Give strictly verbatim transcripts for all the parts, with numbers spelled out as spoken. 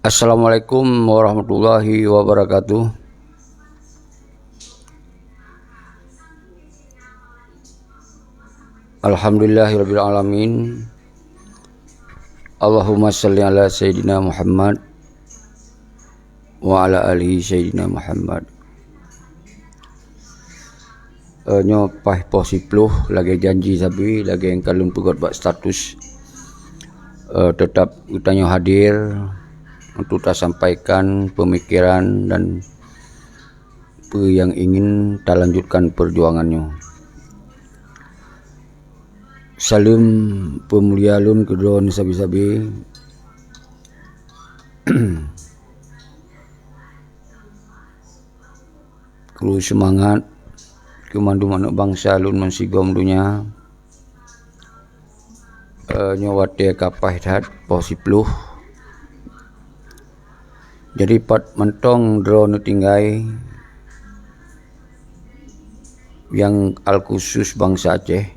Assalamualaikum warahmatullahi wabarakatuh. Alhamdulillahirabbil alamin. Allahumma shalli ala sayyidina Muhammad wa ala ali sayyidina Muhammad. Eh, nyoe paih poh siploh, lagée janji sabe, lagée nyang ka lôn peugét bak status. Eh, teutap geutanyoe hadir untuk tasampaikan pemikiran dan peue nyang ingin talanjutkan perjuangan nyoe. Saleuem peumulia lôn keudroe sabe-sabe. Kru seumangat keu mandum aneuëk bansa lôn meusigom donya. Eh, nyoe watée ka paih that, poh siploh. Jadi, pat mantong droeneuh tinggai nyang alkhusus bansa Aceh,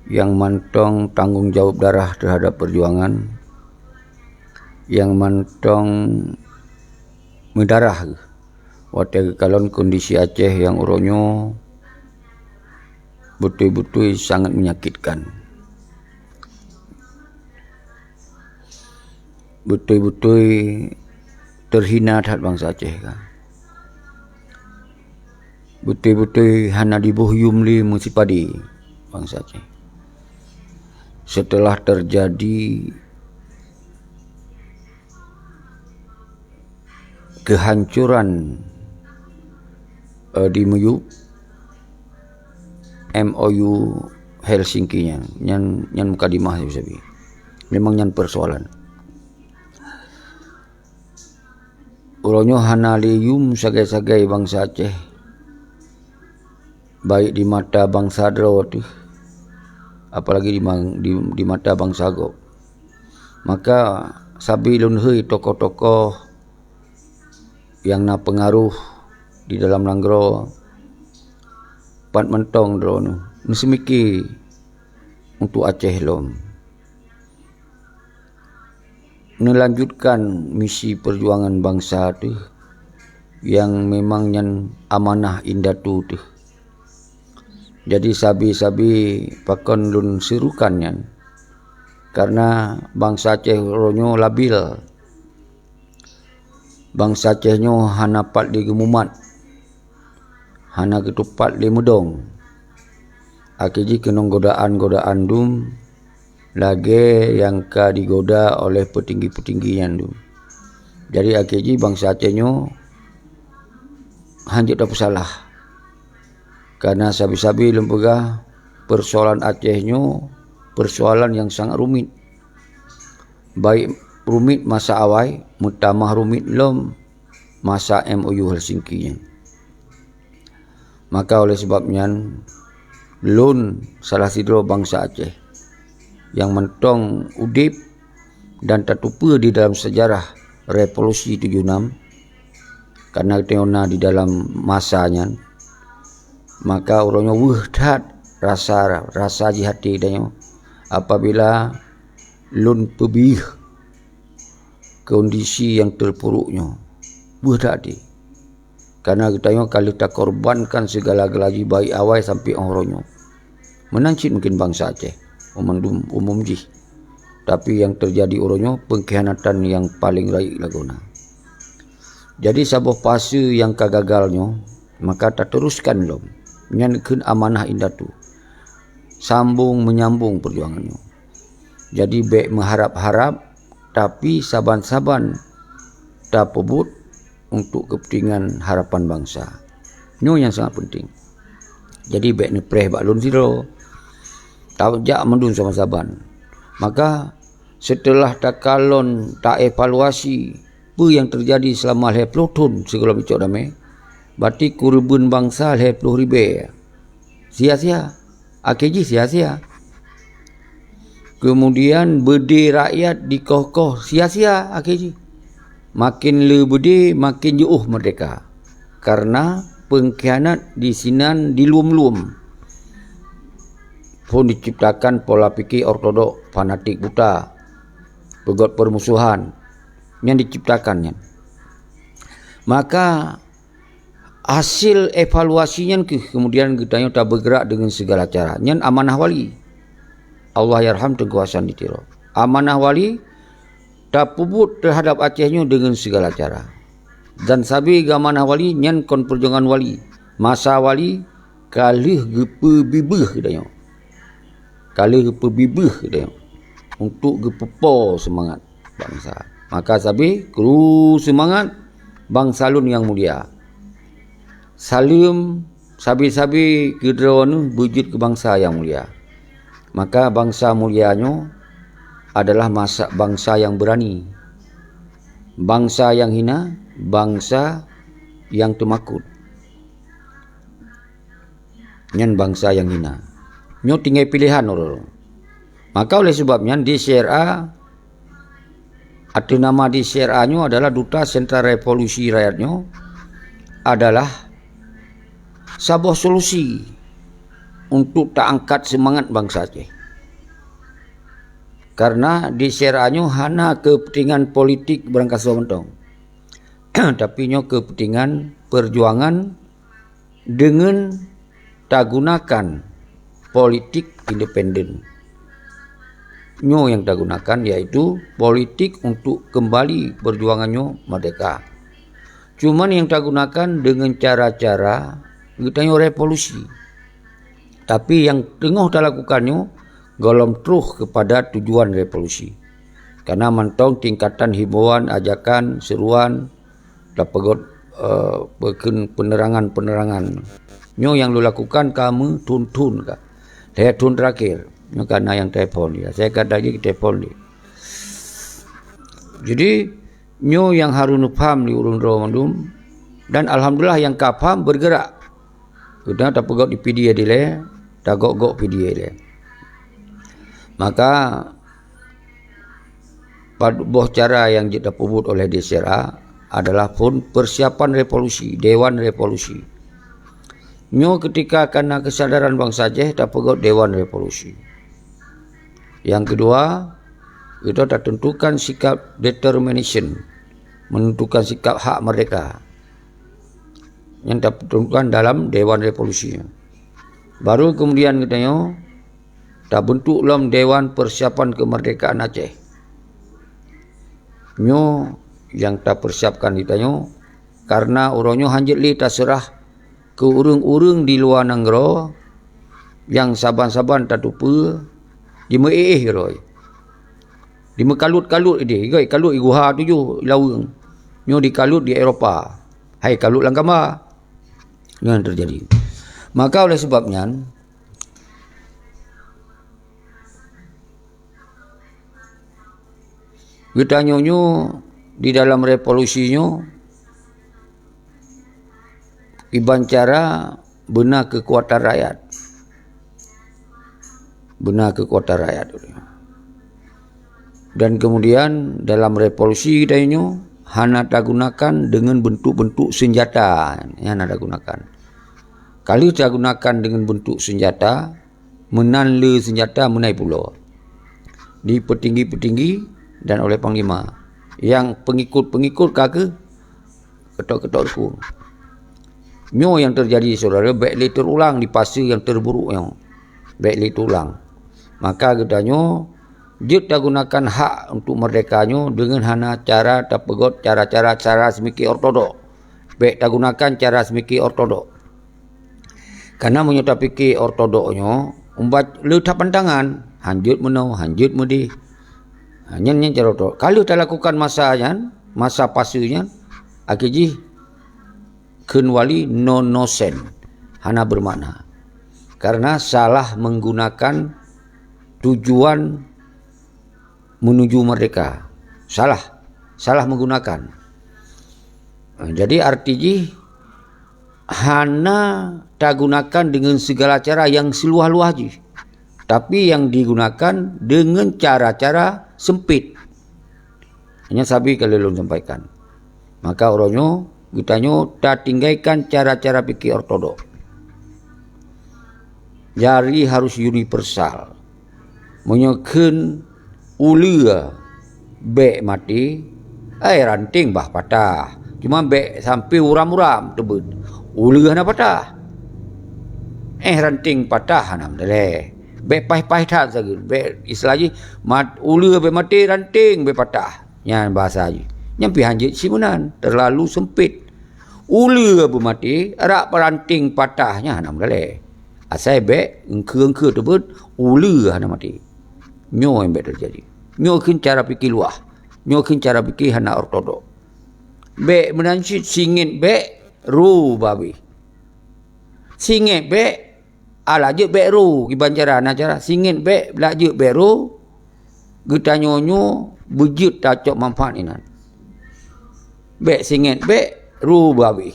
nyang mantong tanggong jaweueb darah teuhadab peujuangan, nyang mantong meudarah geuh watée geukalon kondisi Aceh nyang uroe nyoe beutôi-beutôi sangat menyakitkan. Beutôi-beutôi teuhina that bansa Aceh ka. Beutôi-beutôi hana diboh yum lé meusipadé bansa Aceh. Seuteulah teujadi keuhancoran, eh, di miyueb M O U Helsinki nyan, nyan, nyan mukadimah sabe-sabe. Memang nyan peusoalan. Uroe nyoe hana lé yum sagai-sagai bansa Aceh, baik di mata bansa droe teuh, apalagi di mang-, di, di mata bansa gob. Maka sabe lôn hôi tokoh-tokoh nyang na peungaroh di dalam nanggroe, pat mantong droeneuh, neuseumike untuk Aceh lom. Neulanjutkan misi peujuangan bansa teuh nyang memang nyan amanah indatu teuh. Jadi sabe-sabe pakon lôn seurukan nyan, kareuna bansa Aceh uroe nyoe labil. Bansa Aceh nyoe hana pat lé geumumat, hana geutupat lé meudong. Akhé jih keunong godaan-godaan dum lagée nyang ka digoda oleh peutinggi-peutinggi nyan dum. Jadi akhé jih bansa Aceh nyoe hanjeuet tapeusalah. Kareuna sabe-sabe lôn peugah, peusoalan Aceh nyoe peusoalan nyang sangat rumit. Baik rumit masa awai, meutamah rumit lom masa M O U Helsinki nyan. Maka oleh sebab nyan, lôn salah sidroe bansa Aceh nyang mantong udeb dan tateupeue di dalam sejarah Revolusi tujoh enam, kareuna geutanyoe na di dalam masa nyan, maka uroe nyoe weueh that rasa, rasa jih até geutanyoe apabila lôn peubiyeu kondisi nyang teupuruk nyoe. Weueh that até. Kareuna geutanyoe ka lheueh takorbankan sigala-gala jih baik awai sampoe óh uroe nyoe. Meunan cit mungken bansa Aceh, umum, umum jih. Tapi nyang teujadi uroe nyoe peungkhianatan nyang paleng rayeuk lagoena. Jadi saboh fase nyang ka gagal nyoe, maka tateuruskan lom. Nyan kheun amanah indatu. Sambung meunyambung peujuangan nyoe. Jadi bék meuharab-harab, tapi saban-saban tapeubuet untuk keupeuntengan harapan bansa. Nyoe nyang sangat peunteng. Jadi bék neupreh bak lôn sidroe. Tajak mandum saban-saban. Maka seuteulah takalon, taevaluasi peue nyang teujadi seulama lhée ploh thon sigohlom icok damé, berarti keureubeuen bansa lhée ploh ribée sia-sia. Akhé jih sia-sia. Keumudian beudé rakyat dikoh-koh sia-sia akhé jih. Maken le beudé, maken jiôh meurdéhka. Kareuna peungkhianat disinan dilom-lom. Phon diciptakan pola pike ortodok, fanatik buta, peugét peurmusohan. nyang diciptakan nyan. Maka hasil evaluasi nyan keuh kemudian geutanyoe tabeugerak deungon segala cara. Nyan amanah wali. Allahyarham Teungku Hasan di Tiro. Amanah wali tapeubuet teuhadap Aceh nyoe deungon segala cara. Dan sabe geuamanah wali nyan kon peujuangan wali. Masa wali ka lheueh geupeubibeuh geutanyoe. Ka lheueh geupeubibeuh geutanyoe untuk geupeupo seumangat bansa. Maka sabe kru seumangat bansa lôn nyang mulia. Saleuem sabe-sabe keudroe neuh beujeuet keu bansa nyang mulia. Maka bansa mulia nyoe adalah masa, bansa nyang beurani. Bansa nyang hina, bansa nyang teumakot. Nyan bansa nyang hina. Nyoe tinggai pilehan uroe. Maka oleh sebab nyan di C R A ateueh nama di C R A nyoe adalah Duta Sentra Revolusi Rakyat nyoe adalah saboh solusi untuk taangkat seumangat bansa Aceh. Karena di C R A nyoe hana keupeuntengan politik beurangkasoe mantong. Tapi nyoe keupeuntengan peujuangan deungon tagunakan politik independen. Nyoe nyang tagunakan yaitu politik untuk keumbali peujuangan nyoe merdeka. Cuman nyang tagunakan deungon cara-cara geutanyoe revolusi. Tapi nyang teungoh talakukan nyoe gohlom troh keupada tujuan revolusi. Karena mantong tingkatan himbauan, ajakan, seruan, tapeugöt, eh, peukheun peunerangan-peunerangan. Nyoe nyang lôn lakukan ka meuthon-thon ka. Lhèe thon terakhir, nyoe ka na nyang telepon dia. Saya kata lagi telepon dia. Jadi, nyoe nyang harôh neupaham lé ureuëng droe mandum. Dan alhamdulillah nyang ka paham bergerak. Geutanyoe tapeugöt di P D A dilèe, tagok-gok P D A dilèe. Maka, pat boh cara nyang jeuet tapeubuet oleh D C R A adalah phon persiapan revolusi, dewan revolusi. Nyoe ketika ka na kesadaran bansa Aceh tapeugöt dewan revolusi. Yang kedua, kita tatentukan sikap determination, menentukan sikap hak merdeka. Nyang tatentukan dalam dewan revolusi. Baru kemudian geutanyoe tabentuk lom Dewan Persiapan Kemerdekaan Aceh. Nyoe nyang tapersiapkan geutanyoe, karena uroe nyoe hanjeuet lé taseurah keu ureuëng-ureuëng di luwa nanggroe nyang saban-saban tateupeue jimeuéh-éh droe. Jimeukalut-kalut idéh, igoe kalut i guha tujoh i laweueng. Nyoe dikalut di Eropa. Hai kalut lam kamba. Nyan teujadi. Maka oleh sebab nyan, geutanyoe nyoe di dalam revolusi nyoe iban cara beuna keukuatan rakyat. Beuna keukuatan rakyat. Dan kemudian dalam revolusi geutanyoe nyoe hana tagunakan deungon bentuk-bentuk senjata, hana tagunakan. Kali tagunakan deungon bentuk senjata, meunan le senjata meunai pulo. Di petinggi-petinggi dan oleh panglima. Yang pengikut-pengikut ka keuh ketok-ketok ruku. Nyoe nyang teujadi, syedara, bék lé teurulang di fase nyang terburuk nyoe. Bék lé teurulang. Maka geutanyoe jeuet tagunakan hak untuk merdeka nyoe deungon hana cara tapeugöt cara-cara, cara seumike ortodok. Bék tagunakan cara seumike ortodok. Karena meunyoe tapike ortodok nyoe, umbat le tapantangan, hanjeuet meunoe, hanjeuet meudeh. Ha, nyan, nyan cara ortodok. Kalau talakukan masa nyan, masa fase nyan, akhé jih kheun wali no, no sense, hana bermakna. Karena salah menggunakan tujuan menuju merdeka. Salah, salah menggunakan. Jadi arti jih hana tagunakan dengan segala cara yang seluah-luah jih. Tapi yang digunakan dengan cara-cara sempit. Hanya sabe ka lôn sampaikan. Maka uroe nyoe geutanyoe tatinggaikan cara-cara pikir ortodok. Jadi harus universal. Meunyoe kheun uleue bék maté, Eh, ranting bah patah. Cuma bék sampai uram-uram teubeut. Uleue hana patah. Eh, ranting patah hana meudalée. Bék paih-paih that sageue. Bék istilah jih, mat-, uleue bék maté, ranting bék patah. Nyan bahasa jih. Nyan pih hanjeuet simeunan, terlalu sempit. Uleue beumaté, arak ranting patah nyan hana meudalée. Asai bék eungkeu-eungkeu teubeut, uleue hana maté. Nyoe nyang bék teujadi. Nyoe kheun cara pike luwah. Nyoe kheun cara pike hana ortodok. Bék meunan cit, singét bék, ro babeh. Singét bék, alah jeuet bék ro, kiban cara na cara. Singét bék, alah jeuet bék ro, geutanyoe nyoe beujeuet tacok manfaat inan. Bék singét bék, ro babeh.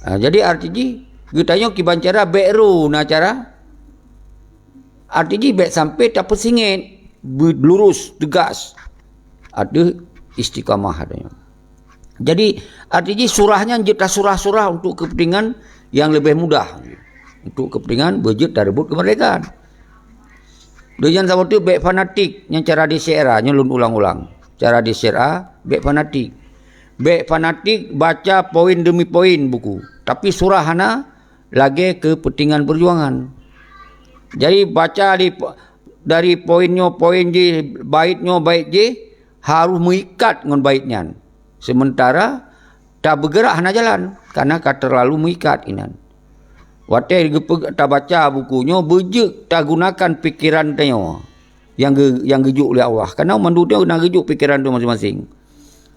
Ha, jadi arti jih, geutanyoe kiban cara bék ro na cara. Arti jih bék sampai tapeusingét, beulurus, teugas. Ateueh istiqamah katanya. Jadi, arti jih surah nyan jeuet tasurah-surah untuk kepentingan yang lebih mudah. Untuk kepentingan beujeuet tareubot kemerdekaan. Deunyan saboh teuk bék fanatik, nyan cara di syiar, nyoe lôn ulang-ulang. Cara di syiar, bék fanatik. Bék fanatik baca poin demi poin buku. Tapi surah hana, lagée keupeuntengan peujuangan. Jadi, baca di, dari poin nyoe poin jih, bait nyoe bait jih, harôh meuikat ngon bait nyan. Sementara tabeugerak hana jalan, karena ka terlalu meuikat inan. Watée geupeu-, tabaca buku nyoe, beujeuet tagunakan pikeran tanyoe nyang geu-, nyang geujok lé Allah. Karena mandum nyoe na geujok pikeran tu masing-masing.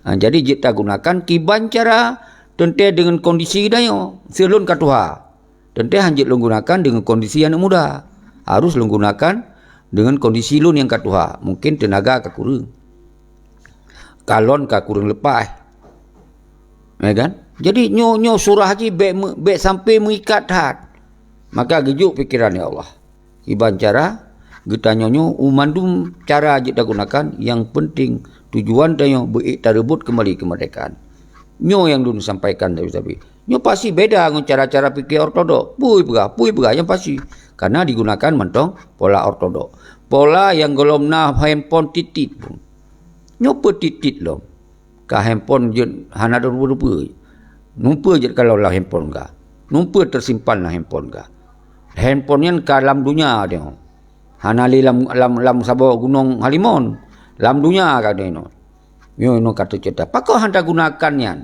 Ha, jadi jeuet tagunakan kiban cara teuntée deungon kondisi tanyoe. Seulôn ka tuha. Teuntée hanjeuet lôn gunakan deungon kondisi aneuëk muda. Harôh lôn gunakan deungon kondisi lôn nyang ka tuha. Mungkin teunaga ka kureueng. Kalon ka kureueng leupah. Ya kan? Jadi nyoe, nyoe surah jih bék meu-, bék sampai meuikat that. Maka geujok pikeran, ya Allah. Kiban cara geutanyoe nyoe, u mandum cara jeuet tagunakan, nyang peunteng tujuan tanyoe beuék tareubot keumbali keumeurdekaan. Nyoe nyang lôn sampaikan sabe-sabe. Nyoe pasti beda ngon cara-cara pike ortodok. Pui peugah, pui peugah nyang pasti. Karena digunakan mantong pola ortodok. Pola nyang gohlom na handphone titit pun. Nyoe peue titit lom. Ka handphone jeuet hana rupa-rupa. Numpeue jeuet kalon lam handphone ka. Numpeue teusimpan lam handphone ka. Handphone nyan ka lam donya teuh. Hana lé lam, lam, lam saboh gunong halimon. Lam donya ka teuh inoe. Nyoe, inoe ka teuceurita. Pakon hana tagunakan nyan?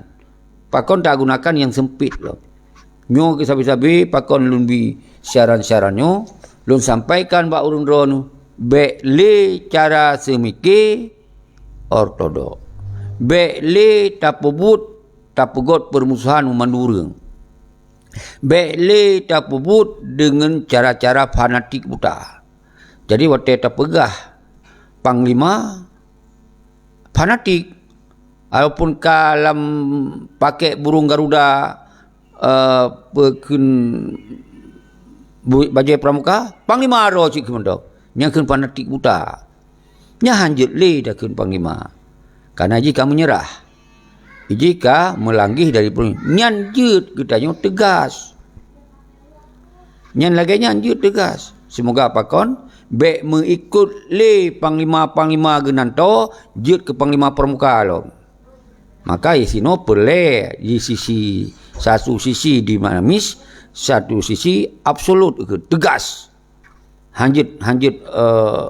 Pakon tagunakan nyang seumpit lom? Nyoe keu sabe-sabe pakon lôn bi siaran-siaran nyoe, lôn sampaikan bak ureuëng droeneueh, bék lé cara seumike ortodok. Bék lé tapeubuet, tapeugot peurmusohan u mandum ureuëng. Bék lé tapeubuet deungon cara-cara fanatik buta. Jadi, watée tapeugah panglima fanatik, walaupun ka lam pakét burung garuda, eh, peue kheun bu-, bajée pramuka, panglima droe cit kheun mantong. Nyang kheun fanatik buta. Nyan hanjeuet lé takheun panglima. Karena jih ka meunyeurah. Jih ka meulanggeh dari peurintah. Nyan jeuet geutanyoe teugas. Nyan lagée nyan jeuet teugas. Seumoga pakon bék meuikot lé panglima-panglima geunantoe jeuet keu panglima pramuka lom. Maka di sinoe peureulée di sisi, satu sisi dinamis, satu sisi absolut, teugas. Hanjeuet, hanjeuet, eh,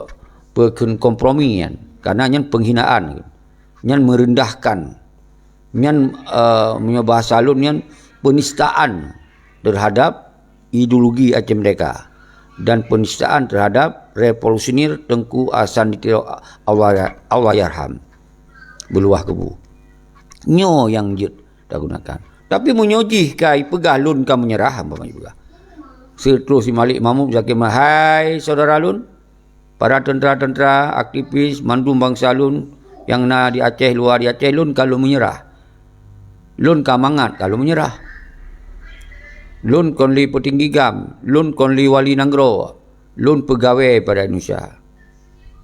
peue kheun kompromi nyan. Karena nyan penghinaan. Nyan merendahkan. Nyan, eh, meunyoe bahasa lôn nyan penistaan terhadap ideologi Aceh Merdeka dan penistaan terhadap revolusioner Teungku Hasan di Tiro, Allah, Allahyarham, beuluwah kubu. Nyoe nyang jeuet tagunakan. Tapi meunyoe jih ka ipeugah lôn ka meunyeurah, umpama ipeugah, seuteurus si Malik Mahmud, Zakir Malek, "Hai syedara lôn, para teuntra-teuntra, aktivis, mandum bansa lôn nyang na di Aceh, luwa di Aceh, lôn ka lôn meunyeurah. Lôn ka mangat ka lôn meunyeurah. Lôn kon lé peutinggi GAM, lôn kon lé wali nanggroe, lôn peugawée pada Indonesia.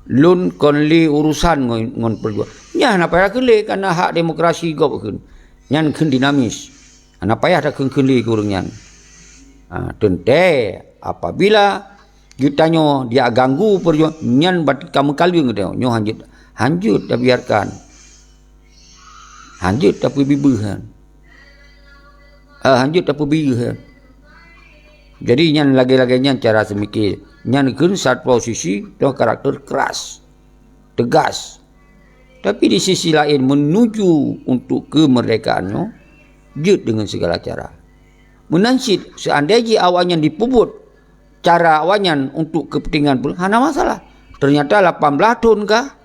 Lôn kon lé urusan ngon, ngon peujuang." Nyan hana payah kheun lé, karena hak demokrasi gob kheun. Nyan kheun dinamis. Hana payah takheun-kheun lé keu ureuëng nyan. Ha, teuntée apabila geutanyoe dia ganggu peujuang, nyan berarti ka meukaleueng geutanyoe. Nyoe hanjeuet, hanjeuet tabiarkan. Hanjeuet tapeubibeuh nyan. Ah, hanjeuet tapeubibeuh nyan. Jadi nyan lagée-lagée nyan cara seumike. Nyan kheun satwa sisi toh karakter keras, tegas. Tapi di sisi laén menuju untuk kemerdekaan nyoe jeuet deungon segala cara. Meunan cit seandai jih awaknyan dipeubuet cara awaknyan untuk kepentingan pun hana masalah. Ternyata lapan belas thon ka,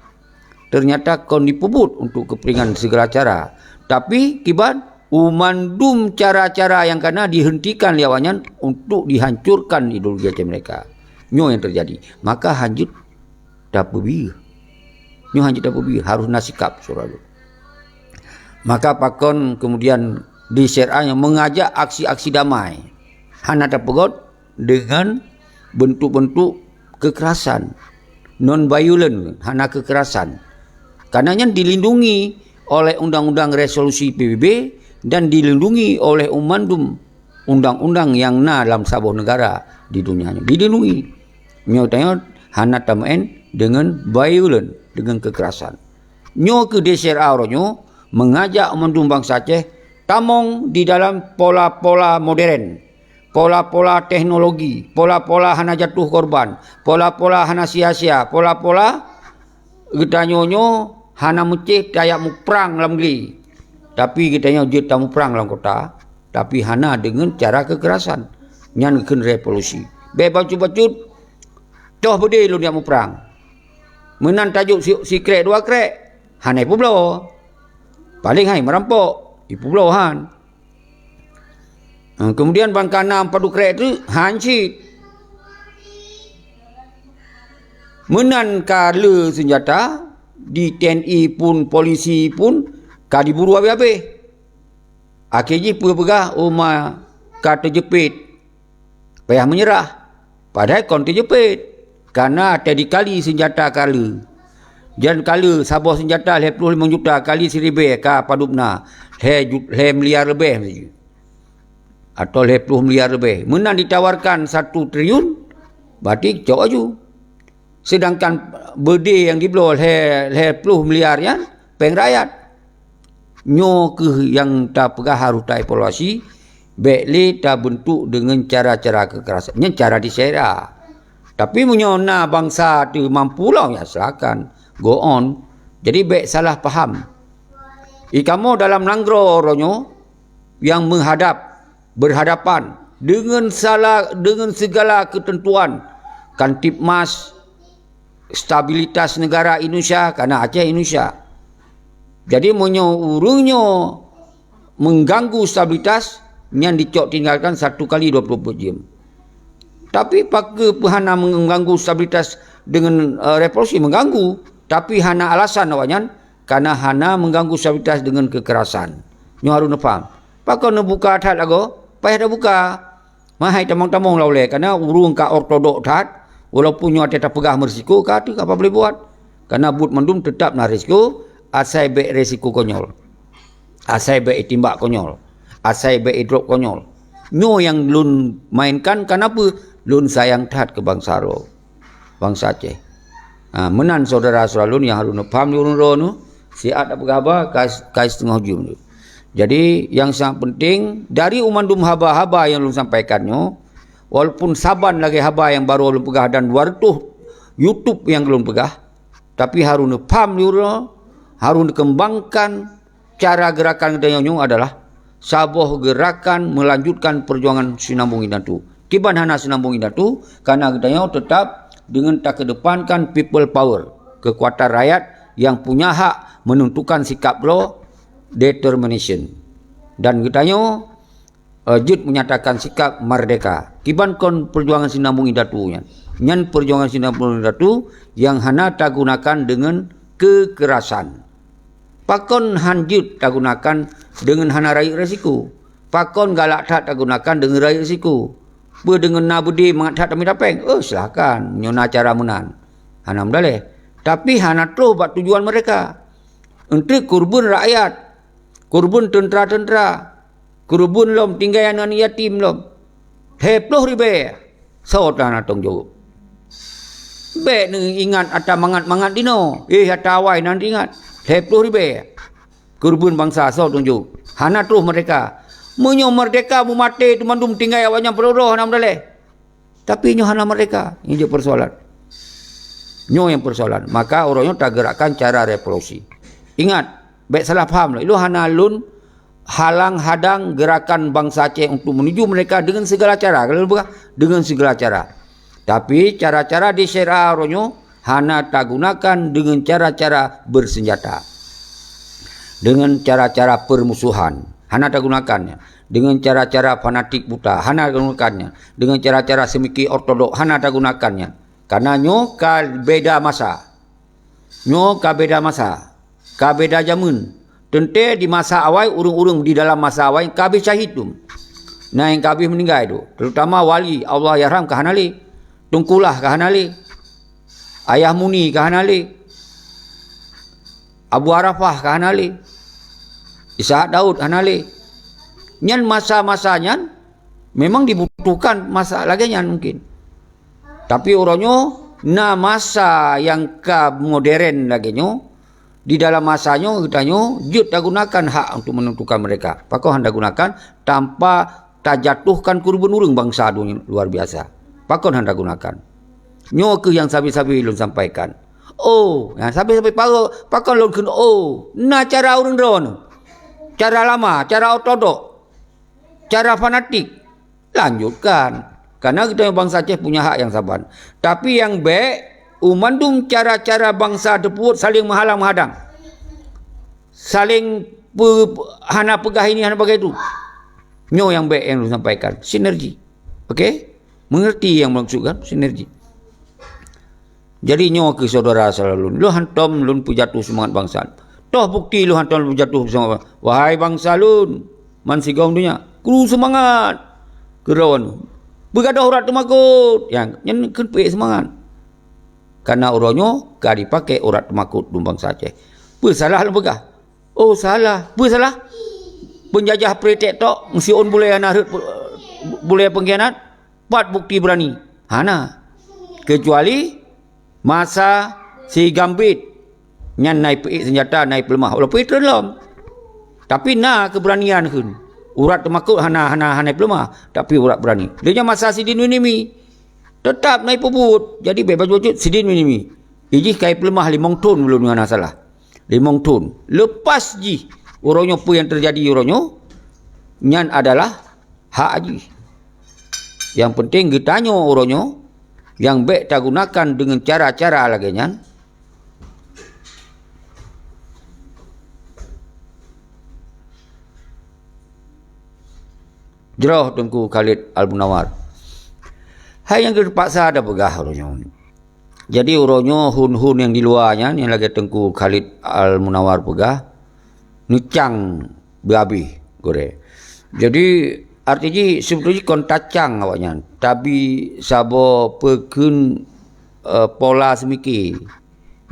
ternyata kon dipeubuet untuk kepentingan segala cara. Tapi kiban u mandum cara-cara nyang kana dihentikan lé awaknyan untuk dihancurkan ideologi Aceh Merdeka. Nyoe nyang terjadi. Maka hanjeuet tapeubiyeu. Nyoe hanjeuet tapeubiyeu, harus na sikap syedara lôn. Maka pakon kemudian di C R A nyang mengajak aksi-aksi damai. Hana tapeugot dengan bentuk-bentuk kekerasan. Non violent, hana kekerasan. Karena nyan dilindungi oleh undang-undang resolusi P B B dan dilindungi oleh umandum undang-undang nyang na lam saboh negara di dunia nyoe. Dilindungi. Nyoe tanyoe hana tameu'en dengan violent, dengan kekerasan. Nyoe keuh di C R A uroe nyoe mengajak mandum bansa Aceh tamong di dalam pola-pola modern, pola-pola teknologi, pola-pola hana jatuh korban, pola-pola hana sia-sia, pola-pola geutanyoe nyoe hana meucéh tajak muprang lam glé. Tapi geutanyoe jeuet tamuprang lam kota, tapi hana deungon cara kekerasan. Nyan kheun revolusi. Bék bacut-bacut, toh beudé lôn jak muprang. Meunan tajok si, sikrék dua krék, hana ipeubloe. Paléng hai meurampok, ipeubloe han. Ha, kemudian ban ka na padub krék teuk, han cit. Meunan ka le seunjata, di T N I pun, polisi pun, ka diburu habéh-habéh. Akhé jih peue peugah, uma ka teujeuet, payah meunyeurah. Padahai kon teujeuet, kana tadikali seunjata ka le. Jan ka le saboh seunjata lhée ploh limong juta kali siribée ka padub na lhée ju-, lhée miliar leubeh, atau lhée ploh miliar leubeh. Meunan ditawarkan satu triliun, berarti cok laju. Sedangkan beudé nyang dibloe lhée, lhée ploh miliar nyan péng rakyat. Nyoe keuh nyang tapeugah harôh taevaluasi, bék lé tabeuntuk deungon cara-cara keukerasan. Nyan cara di C R A. Tapi meunyoe na bansa teuh mampu lom, ya silakan, go on. Jadi bék salah paham. Ikamoe dalam nanggroe uroe nyoe nyang meuhadab, berhadapan deungon sala-, deungon segala keuteuntuan, Kamtibmas, stabilitas negara Indonesia, kana Aceh Indonesia. Jadi, meunyoe ureuëng nyoe mengganggu stabilitas, nyan dicok tinggalkan satu kali dua puluh empat jam. Tapi, pakon hana mengganggu stabilitas dengan, eh, revolusi? Mengganggu, tapi hana alasan awaknyan, kana hana mengganggu stabilitas dengan kekerasan. Nyoe harôh neupaham. Pakon neubuka that lagoe? Payah tabuka. Mahai tamong-tamong lam ulée, kana ureuëng ka ortodok that, walaupun nyoe watée tapeugah meurisiko, ka teuh apa boleh buat. Kana buet mandum teutap na risiko, asai bék risiko konyol. Asai bék itimbak konyol. Asai bék idrop konyol. Nyoe nyang lôn mainkan, kana peue? Lôn sayang that keu bansa droe. Bansa Aceh. Ha, meunan syedara-syedara lôn nyang harôh neupaham di ureuëng droeneuh, siat tapeugah haba ka, ka siteungoh jeuem tu. Jadi, nyang sangat penting, dari u mandum haba-haba nyang lôn sampaikan nyoe, walaupun saban lagée haba nyang barô lôn peugah dan dua reutôh YouTube nyang lôn peugah, tapi harôh neupaham di ureuëng, harôh neukeumbangkan cara geurakan geutanyoe nyoe adalah saboh geurakan meulanjutkan peujuangan sinambong indatu. Kiban hana sinambong indatu, kana geutanyoe teutap deungon takeudepankan people power, keukuatan rakyat nyang punya hak meunentukan sikap droe, determination. Dan geutanyoe, eh, jeuet menyatakan sikap merdeka. Kiban kon peujuangan sinambong indatu nyan. Nyan peujuangan sinambong indatu nyang hana tagunakan deungon kekerasan. Pakon han jeuet tagunakan deungon hana rayeuk risiko? Pakon galak that tagunakan deungon rayeuk risiko? Peue deungon na beudé mangat that tamita péng? Oh, silakan, nyoe na cara meunan. Hana meudaleh. Tapi hana troh bak tujuan merdeka. Eunteuk keureubeuen rakyat, keureubeuen teuntra-teuntra, keureubeuen lom tinggai aneuk-aneuk yatim lom. Lhée ploh ribée, soe tan na tanggung jaweueb? Bék neuingat ata mangat-mangat dinoe, eh, ata awai nan teuingat. Lhée ploh ribée. Keureubeuen bansa soe tunjok? Hana troh merdeka. Meunyoe merdeka, meumaté teumandum tinggai awaknyan, padum droe hana meudaleh. Tapi nyoe hana merdeka. Nyoe jeuet persoalan. Nyoe nyang persoalan. Maka uroe nyoe tagerakkan cara revolusi. Ingat, bék salah paham lé. Lôn hana lôn halang hadang gerakan bansa Aceh untuk menuju merdeka dengan segala cara. Kalau bukan, dengan segala cara. Tapi cara-cara di syariah uroe nyoe hana tagunakan dengan cara-cara bersenjata. Dengan cara-cara permusuhan, hana tagunakannya. Dengan cara-cara fanatik buta, hana tagunakannya. Dengan cara-cara seumiké ortodok, hana tagunakannya. Karena nyoe ka beda masa. Nyoe ka beda masa. Ka beda jameun. Teuntée di masa awai, ureuëng-ureuëng di dalam masa awai ka habéh syahid dum. Na nyang ka habéh meuninggai dum. Terutama wali, Allahyarham ka hana lé. Teungku Lah ka hana lé. Ayah Muni ka hana lé. Abu Arafah ka hana lé. Ishak Daud hana lé. Nyan masa-masa nyan memang dibutuhkan masa lagée nyan mungkin. Tapi uroe nyoe na masa nyang ka modern lagée nyoe. Di dalam masa nyoe geutanyoe jeuet tagunakan hak untuk menentukan mereka. Pakon hana tagunakan tanpa tajatuhkan keureubeuen ureuëng bansa dunia luar biasa. Pakon hana tagunakan? Nyoe keuh nyang sabe-sabe lôn sampaikan. Oh, nyang sabe-sabe paro, pakon lôn kheun oh, na cara ureuëng droeneuh. Cara lama, cara ortodok, cara fanatik. Lanjutkan. Karena geutanyoe bansa Aceh punya hak nyang saban. Tapi nyang bék, u mandum cara-cara bansa teupeubuet saling meuhalang-meuhadang. Saling pe-, hana peugah ini, hana peugah itu. Nyoe nyang bék nyang lôn sampaikan. Sinergi. Oke? Mengerti nyang maksud kan? Sinergi. Jadi nyoe keuh syedara seulalu, lôn hántom lôn peujatuh seumangat bansa. Toh bukti lôn hántom lôn peujatuh seumangat. Wahai bansa lôn, man sigom donya, kru seumangat! Keudroe nyoe, beugadôh urat teumakot! Nyang nyan kheun peuék seumangat. Karena uroe nyoe ka dipaké urat teumakot dum bansa Aceh. Peue salah lôn peugah? Oh, salah. Peue salah? Peunjajah pré tek tok, meusiôn bulée hana rhot pu-, bulée peungkhianat? Pat bukti beurani? Hana. Keucuali masa si Gambit nyan na ipeuék seunjata, na ipeuleumah, walaupun itreun lom. Tapi na keubeuranian kheun. Urat teumakot hana, hana, hana ipeuleumah, tapi urat beurani. Lheueh nyan masa sidin Winimi, teutap na ipeubuet. Jadi bék bacut-bacut sidin Winimi. Ijih ka ipeuleumah limong thon, ulôn hana salah. Limong thon. Lepas jih, uroe nyoe peue nyang teujadi uroe nyoe, nyan adalah hak jih. Nyang penting geutanyoe uroe nyoe nyang bék tagunakan deungon cara-cara lagée nyan. Jroh Teungku Khalid Al-Munawar. Hai nyang geupaksa tapeugah uroe nyoe. Jadi uroe nyoe hun-hun nyang di luwa nyan, nyang lagée Teungku Khalid Al-Munawar peugah, neucang beuabéh gurée. Jadi arti jih seubeutoi jih kon tacang awaknyan, tabi saboh peukheun, eh, pola seumiki,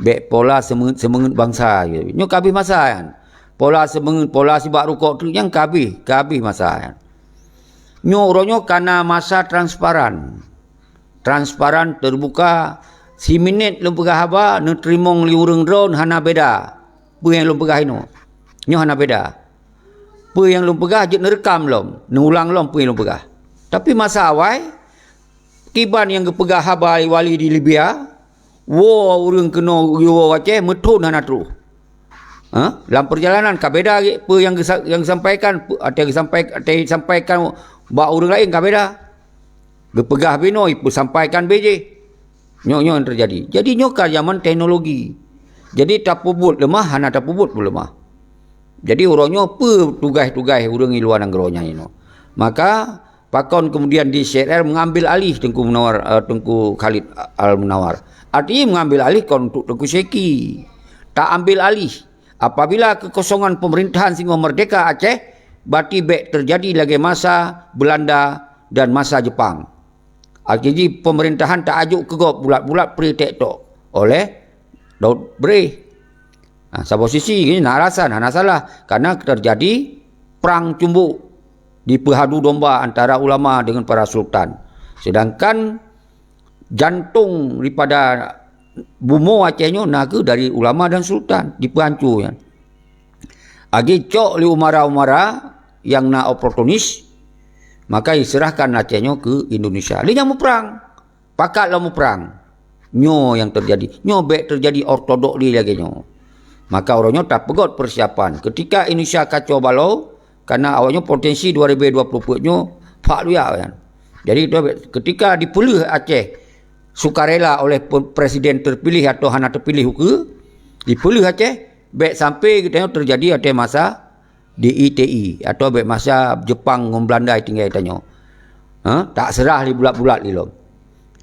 bék pola seumeungeut-seumeungeut bansa. Nyoe ka abéh masa nyan. Pola seumeungeut, pola sibak rukok treuk nyan ka abéh, ka abéh masa nyan. Nyoe uroe nyoe ka na masa transparan. Transparan, terbuka, siminét lôn peugah haba, neuteurimong lé ureuëng droe hana beda. Peue nyang lôn peugah inoe? Nyoe hana beda. Peue nyang lôn peugah jeuet neureukam lom, neuulang lom peue nyang lôn peugah. Tapi masa awai, kiban nyang geupeugah haba wali di Libya, woe ureuëng keunoe geuwoe Aceh meuthon hana troh. Ha? Lam peurjalanan ka beda lagée peue nyang geusa-, nyang geusampaikan, peue, watée geusampai-, watée sampaikan bak ureuëng laén ka beda. Geupeugah binoe, ipeusampaikan bék jih. Nyoe, nyoe nyang teujadi. Jadi nyoe ka jameun teknologi. Jadi tapeubuet leumah, hana tapeubuet peuleumah. Jadi uroe nyoe peue tugaih-tugaih ureuëng di luwa nanggroe nyan inoe? Maka pakon kemudian di C R R mengambil alih Teungku Munawar, eh, Teungku Khalid Al-Munawar? Artinya mengambil alih kon untuk Teungku Syeki. Tak ambil alih. Apabila kekosongan pemerintahan singoh merdeka Aceh, berarti bék terjadi lagée masa Belanda dan masa Jepang. Arti jih pemerintahan ta-ajok keu gob bulat-bulat pri tek tok oleh Daud Breh. Ha, saboh sisi na alasan, hana salah, karena terjadi perang cumbuk, dipeuhadu domba antara ulama dengan para sultan. Sedangkan jantong daripada bumoe Aceh nyoe na kheueh dari ulama dan sultan dipeuhanco nyan. Agi cok lé umara-umara nyang na oportunis, maka iserahkan Aceh nyoe keu Indonesia. Lé nyang muprang, pakat lom muprang. Nyoe nyang teujadi. Nyoe bék teujadi ortodok lé lagée nyoe. Maka uroe nyoe tapeugot peusiapan. Ketika Indonesia kacau balau, karena awaknyoe potensi dua ribu dua puluh empat nyoe pak luya nyan. Jadi, ketika dipeuleueh Aceh sukarela oleh pe-, presiden terpilih atau hana terpilih ukeue, dipeuleueh Aceh, bék sampai geutanyoe teujadi ateueh masa D I T I atau bék masa Jepang ngon Belanda tinggai tanyoe. Ha, tak serah lé bulat-bulat lé lom.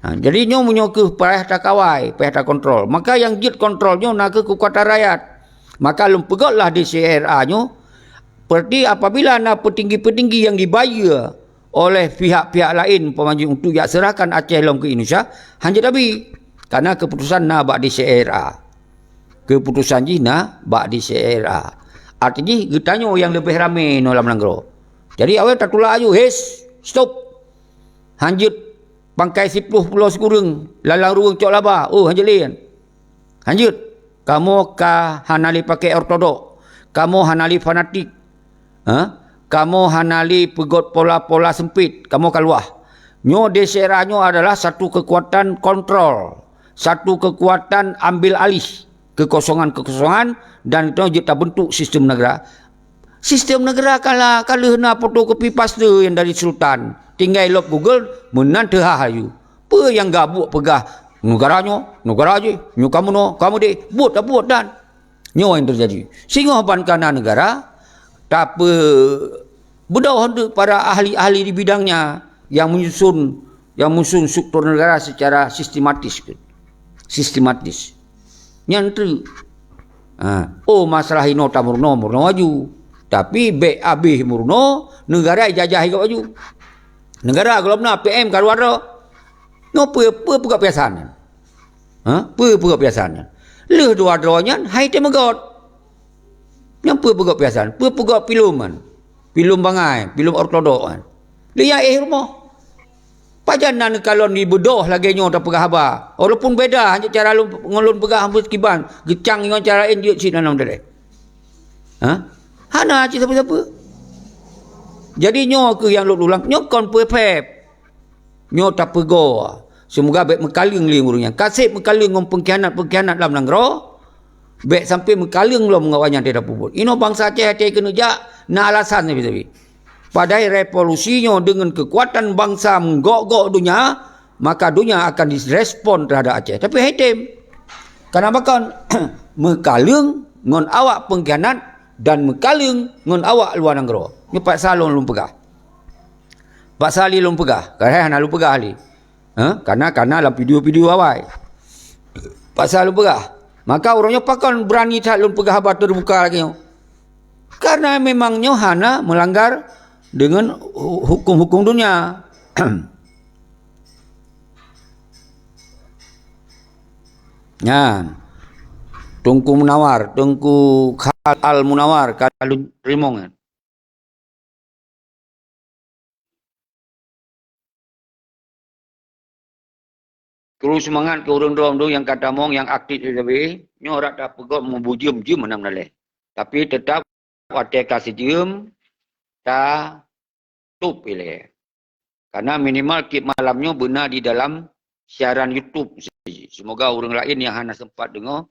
Ha, jadi nyoe meunyoe keuh payah takawai, payah takontrol. Maka nyang jeuet kontrol nyoe na keuh keukuatan rakyat. Maka lôn peugotlah di C R A nyoe, berarti apabila na peutinggi-peutinggi nyang dibayeue oleh pihak-pihak laén, umpama jih untuk jak serahkan Aceh lom keu Indonesia, hanjeuet abi. Karena keputusan na bak di C R A. Keputusan jih na bak di C R A. Arti jih geutanyoe nyang leubeh ramé nyoe lam nanggroe. Jadi awai tatulak aju, "His, stop! Hanjeuet pangkai siploh pulo sikureueng, lalang ruweueng cok laba." Oh, hanjeuet lé nyan. Hanjeuet, kamoe ka hana lé pakai ortodok, kamoe hana lé fanatik, ha? Kamoe hana lé peugot pola-pola sempit, kamoe ka luwah. Nyoe di C R A nyoe adalah satu kekuatan kontrol, satu kekuatan ambil alih kekosongan-kekosongan dan itu jeuet tabentuk sistem negara. Sistem negara kala ka lheueh na fotokopi paste nyang dari sultan. Tinggai lop Google, meunan teuhah aju. Peue nyang gabuek peugah, "Neugara nyoe, neugara jih, nyoe ka meunoe, ka meudeh." Buet tabuet dan nyoe nyang teujadi. Singoh ban ka na neugara, tapeubeudôh untuk para ahli-ahli di bidangnya yang menyusun, yang menyusun struktur negara secara sistematis. Sistematis. Nyan treuk. Ha. Oh, masalah inoe tameurunoe, meurunoe aju. Tapi bék abéh meurunoe, neugara ijajah igob aju. Neugara gohlom na P M ka luwa droe. Nyoe peue, peue peugah piasan nyan? Ha? Peue peugah piasan nyan? Lheueh dua droe nyan hai tém meugot. Nyan peue peugah piasan? Peue peugah pilom nyan? Pilom bangai, pilom ortodok nyan. Lé nyang éh rumoh. Pajan na neukalon jibeudôh lagée nyoe tapeugah haba. Walaupun beda, hana cara lôn, ngon lôn peugah hamba kiban, geucang ngon cara laén jeuet cit na nam daleh. Ha? Hana cit sapeue-sapeue. Jadi nyoe keuh nyang lôn ulang, nyoe kon peue phép. Nyoe tapeugoe. Seumoga bék meukaleueng lé ureuëng nyan. Ka seb meukaleueng ngon peungkhianat-peungkhianat lam nanggroe, bék sampoe meukaleueng lom ngon awaknyan teuh tapeubuet. Inoe bansa Aceh até keuneuk jak, na alasan sabe-sabe. Padahai revolusi nyoe deungon keukuatan bansa meugok-gok donya, maka donya akan direspon terhadap Aceh. Tapi hai tem. Karena bahkan meukaleueng ngon awak peungkhianat dan meukaleueng ngon awak luwa nanggroe. Nyoe paksa lôn lôn peugah. Paksa lé lôn peugah. Kadang hana lôn peugah lé. Ha? Karena, karena lam video-video awai. Paksa lôn peugah. Maka uroe nyoe pakon beurani that lôn peugah haba teubuka lagée nyoe. Karena memang nyoe hana meulanggar deungon hu-, huköm-huköm donya. Nyan. Teungku Munawar, Teungku Khalid Al Munawar, ka lôn teurimong nyan. Kru seumangat keu ureuëng droe nyang ka tamong nyang aktif sabe, nyoe rot tapeugot meubujeum-jeum meunan-meunan lé. Tapi teutap watée ka sijeuem, ta top ilée. Karena minimal tieb malam nyoe beuna di dalam siaran YouTube. Semoga ureuëng laén nyang hana sempat deungoe,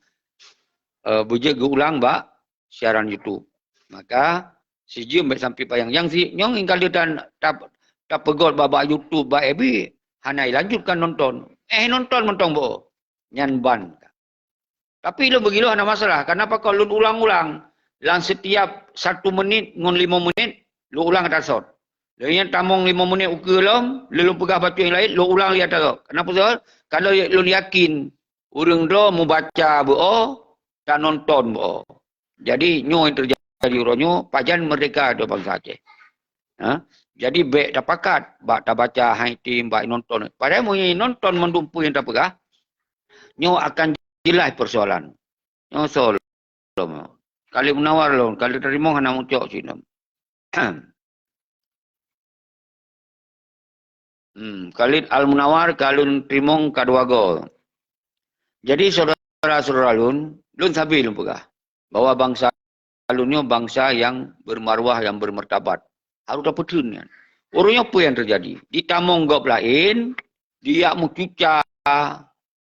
eh, beujeuet geuulang bak siaran YouTube. Maka sijeuem bék sampoe payang nyang si nyong ingkali dan tap-, tapeugot bak, bak YouTube, bak F B, hana ilanjutkan nonton. Eh, nonton mantong boh. Nyan ban. Tapi lôn beugiloh hana masalah. Kenapa kau lôn ulang-ulang? Lam setiap satu menit ngon lima menit, lôn ulang ata sot. Lôn nyang tamong lima menit ukeue lom, lôn peugah bacut nyang laén, lôn ulang lé ata sot. Kenapa sot? Kalau lôn yakin ureuëng droe mubaca beuo, dan nonton beuo. Jadi nyoe nyang teujadi uroe nyoe, pajan merdeka dua bansa Aceh. Ha? Jadi bék tapakat bak tabaca hai tim bak nonton. Padahai meunyoe nonton mandum peue nyang tapeugah, nyoe akan jeulaih persoalan. Nyoe soe lom. Khalid Munawar lom, Khalid Teurimong hana mucok cit lom. Hmm, Khalid Al Munawar, Khalid Teurimong ka dua go. Jadi saudara-saudara lôn, lôn sabe lôn peugah bahwa bansa lôn nyoe bansa nyang bermarwah, nyang bermartabat. Harôh tapeutreun nyan. Uroe nyoe peue nyang teujadi? Ditamong gob laén, dijak meucuca,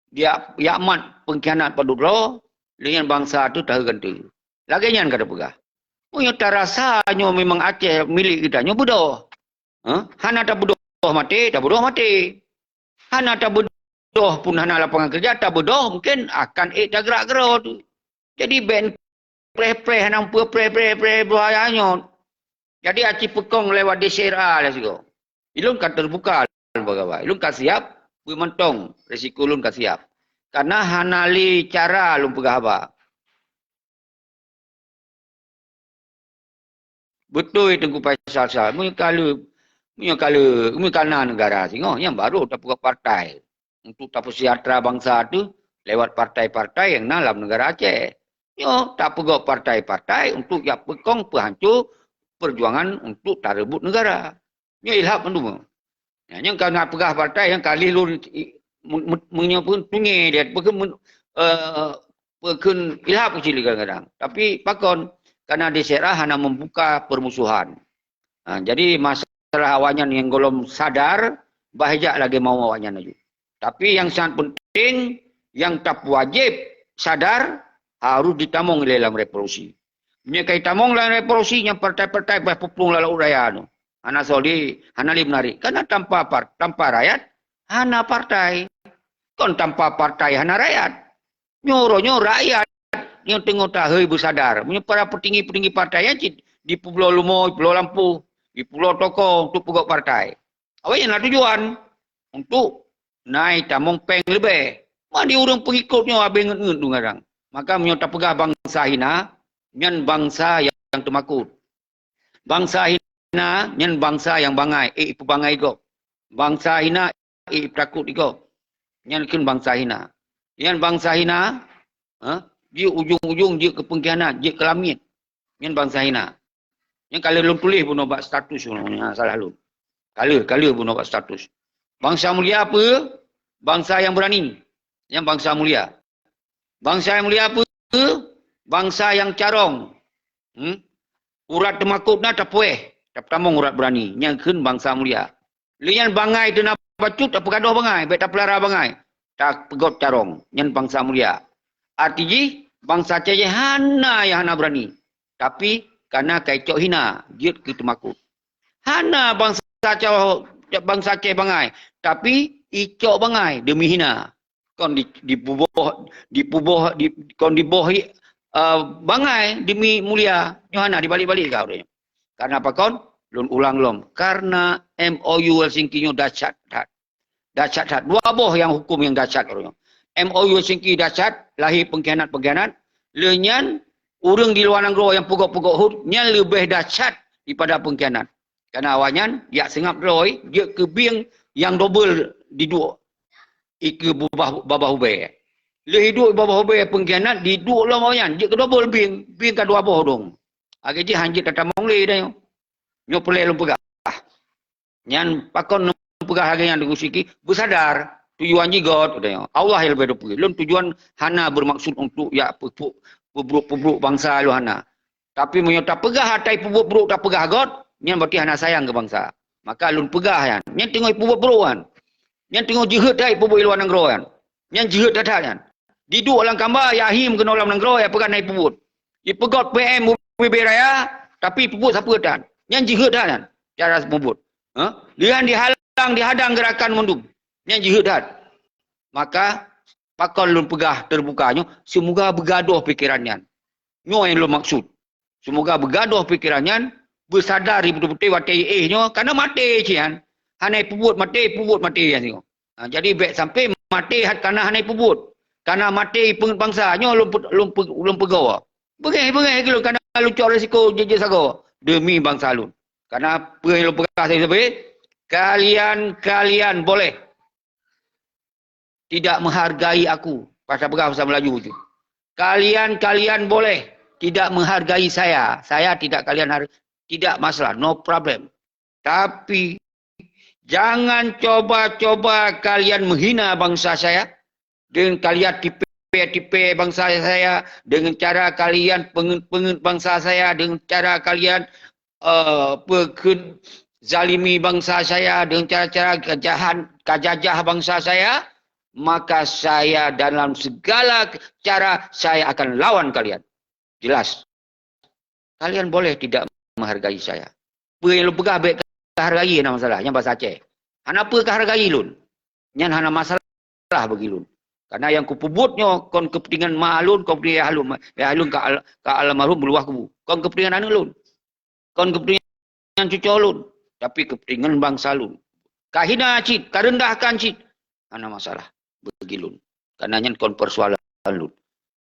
dijak, jak mat peungkhianat padub droe, lé nyan bansa teuh tahe ganti. Lagée nyan ka tapeugah. Meunyoe tarasa nyoe memang Aceh milék geutanyoe, beudôh. Hah? Hana tabeudôh maté, tabeudôh maté. Hana tabeudôh pun hana lapangan kerja, tabeudôh mungkin akan ék tagrak keudroe teuh. Jadi bék preh-preh, hana peue preh-preh-preh bahaya nyoe. Jadi aci peukong lewat D C R A lah sigoe. Ilôn ka teubuka lôn peugah haba. Ilôn ka siab, peue mantong risiko lôn ka siab. Karena hana lé cara lôn peugah haba. Beutôi Teungku Faisal, Sal. Meunyoe ka lheueh, meunyoe ka lheueh, meunyoe ka na neugara singoh, nyan baru tapeugah partai. Untuk tapeusejahtera bansa teuh lewat partai-partai nyang na lam neugara Aceh. Nyoe tapeugah partai-partai untuk jak peukong peuhanco perjuangan untuk tareubot neugara. Nyoe ilhab mandum. Nyan nyang ka na peugah partai nyang ka lheueh lôn i-, me-, me-, meunyoe pun tunge dia, peukheun men-, eh, peukheun ilhab keucil kadang-kadang. Tapi pakon? Karena D C R A hana membuka permusuhan. Ha, jadi masalah awaknyan nyang gohlom sadar, bah jak lagée mau awaknyan laju. Tapi nyang sangat penting, nyang tapeuwajéb sadar, harôh ditamong lé lam revolusi. Meunyoe ka jitamong lam revolusi, nyan partai-partai bah peuplueng lam laôt raya nyoe. Hana soe lé, hana lé meunari. Karena tanpa par-, tanpa rakyat, hana partai. Kon tanpa partai hana rakyat. Nyoe uroe nyoe rakyat nyang teungoh tahôi beusadar. Meunyoe para peutinggi-peutinggi partai nyan cit dipeubloe leumo, dipeubloe lampôh, dipeubloe toko untuk peugöt partai. Awaknyan na tujuan untuk na jitamong péng leubeh. Man di ureuëng peungikot nyoe habéh ngeut-ngeut deungon nyan. Maka meunyoe tapeugah bansa hina, nyan bansa nyang teumakot. Bansa hina, nyan bansa nyang bangai, ék ipeubangai gob. Bansa hina, ék ipeutakot gob. Nyan kheun bansa hina. Nyan bansa hina, ha? Jeuet ujong-ujong jeuet keu peungkhianat, jeuet keu lamiet. Nyan bansa hina. Nyan ka lheueh lôn tuléh bunoe bak status bunoe, nyang salah lôn. Ka lheueh, ka lheueh bunoe bak status. Bansa mulia peue? Bansa nyang beurani. Nyan bansa mulia. Bansa nyang mulia peue? Bansa nyang carông. Hmm? Urat teumakot na tapuéh, tapeutamong urat beurani. Nyan kheun bansa mulia. Lheueh nyan bangai teuna bacut, tapeugadôh bangai, bék tapeulara bangai. Tapeugöt carông, nyan bansa mulia. Arti jih, bansa Aceh hana nyang hana beurani. Tapi, kana ka jicok hina, jeuet keu teumakot. Hana bansa Aceh, bansa Aceh bangai, tapi icok bangai deumi hina. Kon di, dipuboh, dipuboh, di, kon diboh, eh, bangai deumi mulia. Nyoe hana dibalik-balik ka ureuëng. Karena pakon? Lôn ulang lom. Karena M O U Helsinki nyoe dahsyat that. Dahsyat that. Dua boh nyang huköm nyang dahsyat ureuëng nyoe. M O U Helsinki dahsyat, lahé peungkhianat-peungkhianat. Lheueh nyan, ureuëng di luwa nanggroe nyang peugöt-peugöt hot, nyan leubeh dahsyat daripada peungkhianat. Karena awaknyan jak seungab droe, jeuet keu bieng nyang dobel diduek. Ikeue babah, babah ubée. Lheueh iduek babah ubée peungkhianat, diduek lom awaknyan, jeuet keu dobel bieng, bieng ka dua boh dong. Lagée jih han jeuet tatamong lé tanyoe. Nyoe peureulée lôn peugah. Nyan pakon lôn peugah lagée nyan Teungku Helsinki, beusadar, tujuan jih göt, tanyoe. Allah nyang leubeh teupeue. Lôn tujuan hana beumaksud untuk jak peubrok-peubrok bansa lôn hana. Tapi meunyoe tapeugah ata peubuet brok tapeugah göt, nyan berarti hana sayang keu bansa. Maka lôn peugah nyan, nyan teungoh peubuet brok nyan. Nyan teungoh jeuhet that peubuet luwa nanggroe nyan. Nyan jeuhet that-that nyan. Diduek lam kamba, ya him keunoe lam nanggroe, ya peugah na peubuet. Ipeugöt P M ubé-ubé raya, tapi peubuet sapeue tan. Nyan jeuhet that nyan, cara peubuet. Ha? Lheueh nyan dihalang, dihadang geurakan mandum. Nyan jeuhet that. Maka, pakon lôn peugah teubuka nyoe, seumoga beugadôh pikeran nyan. Nyoe nyang lôn maksud. Seumoga beugadôh pikeran nyan, beusadar beutôi-beutôi watée éh nyoe, kana maté cit nyan. Hana peubuet maté, peubuet maté nyan singoh. Ha, jadi bék sampai maté hat kana hana peubuet. Kana maté peungeut bansa, nyoe lôn pe-, lôn pe-, lôn peugoe. Beungéh-beungéh keu lôn kana lôn cok risiko jeuet-jeuet sagoe deumi bansa lôn. Kana peue nyang lôn peugah sabe-sabe, kalian, kalian boleh tidak menghargai aku. Pasal peugah bahasa Melayu tu. Kalian, kalian boleh tidak menghargai saya. Saya tidak kalian har-, tidak masalah, no problem. Tapi, jangan coba-coba kalian menghina bangsa saya dengan kalian tipe tipée-tipée bansa saya, dengan cara kalian peungeut-peungeut bansa saya, dengan cara kalian, eh, peukheun zalimi bansa saya, dengan cara-cara kejahan, kajajah bansa saya, maka saya dalam segala cara saya akan lawan kalian. Jelas. Kalian boleh tidak menghargai saya. Peue nyang lôn peugah bék kahargai, hana masalah. Nyan basa Aceh. Hana peue kahargai lôn. Nyan hana masalah bagi lôn. Karena nyang kupeubuet nyoe kon kepentingan ma lôn, kon kepentingan yah lôn, yah lôn ka al-, ka almarhum beuluwah kubu. Kon kepentingan aneuk lôn. Kon kepentingan cucoe lôn, tapi kepentingan bansa lôn. Kahina cit, karendahkan cit, hana masalah bagi lôn. Karena nyan kon persoalan lôn.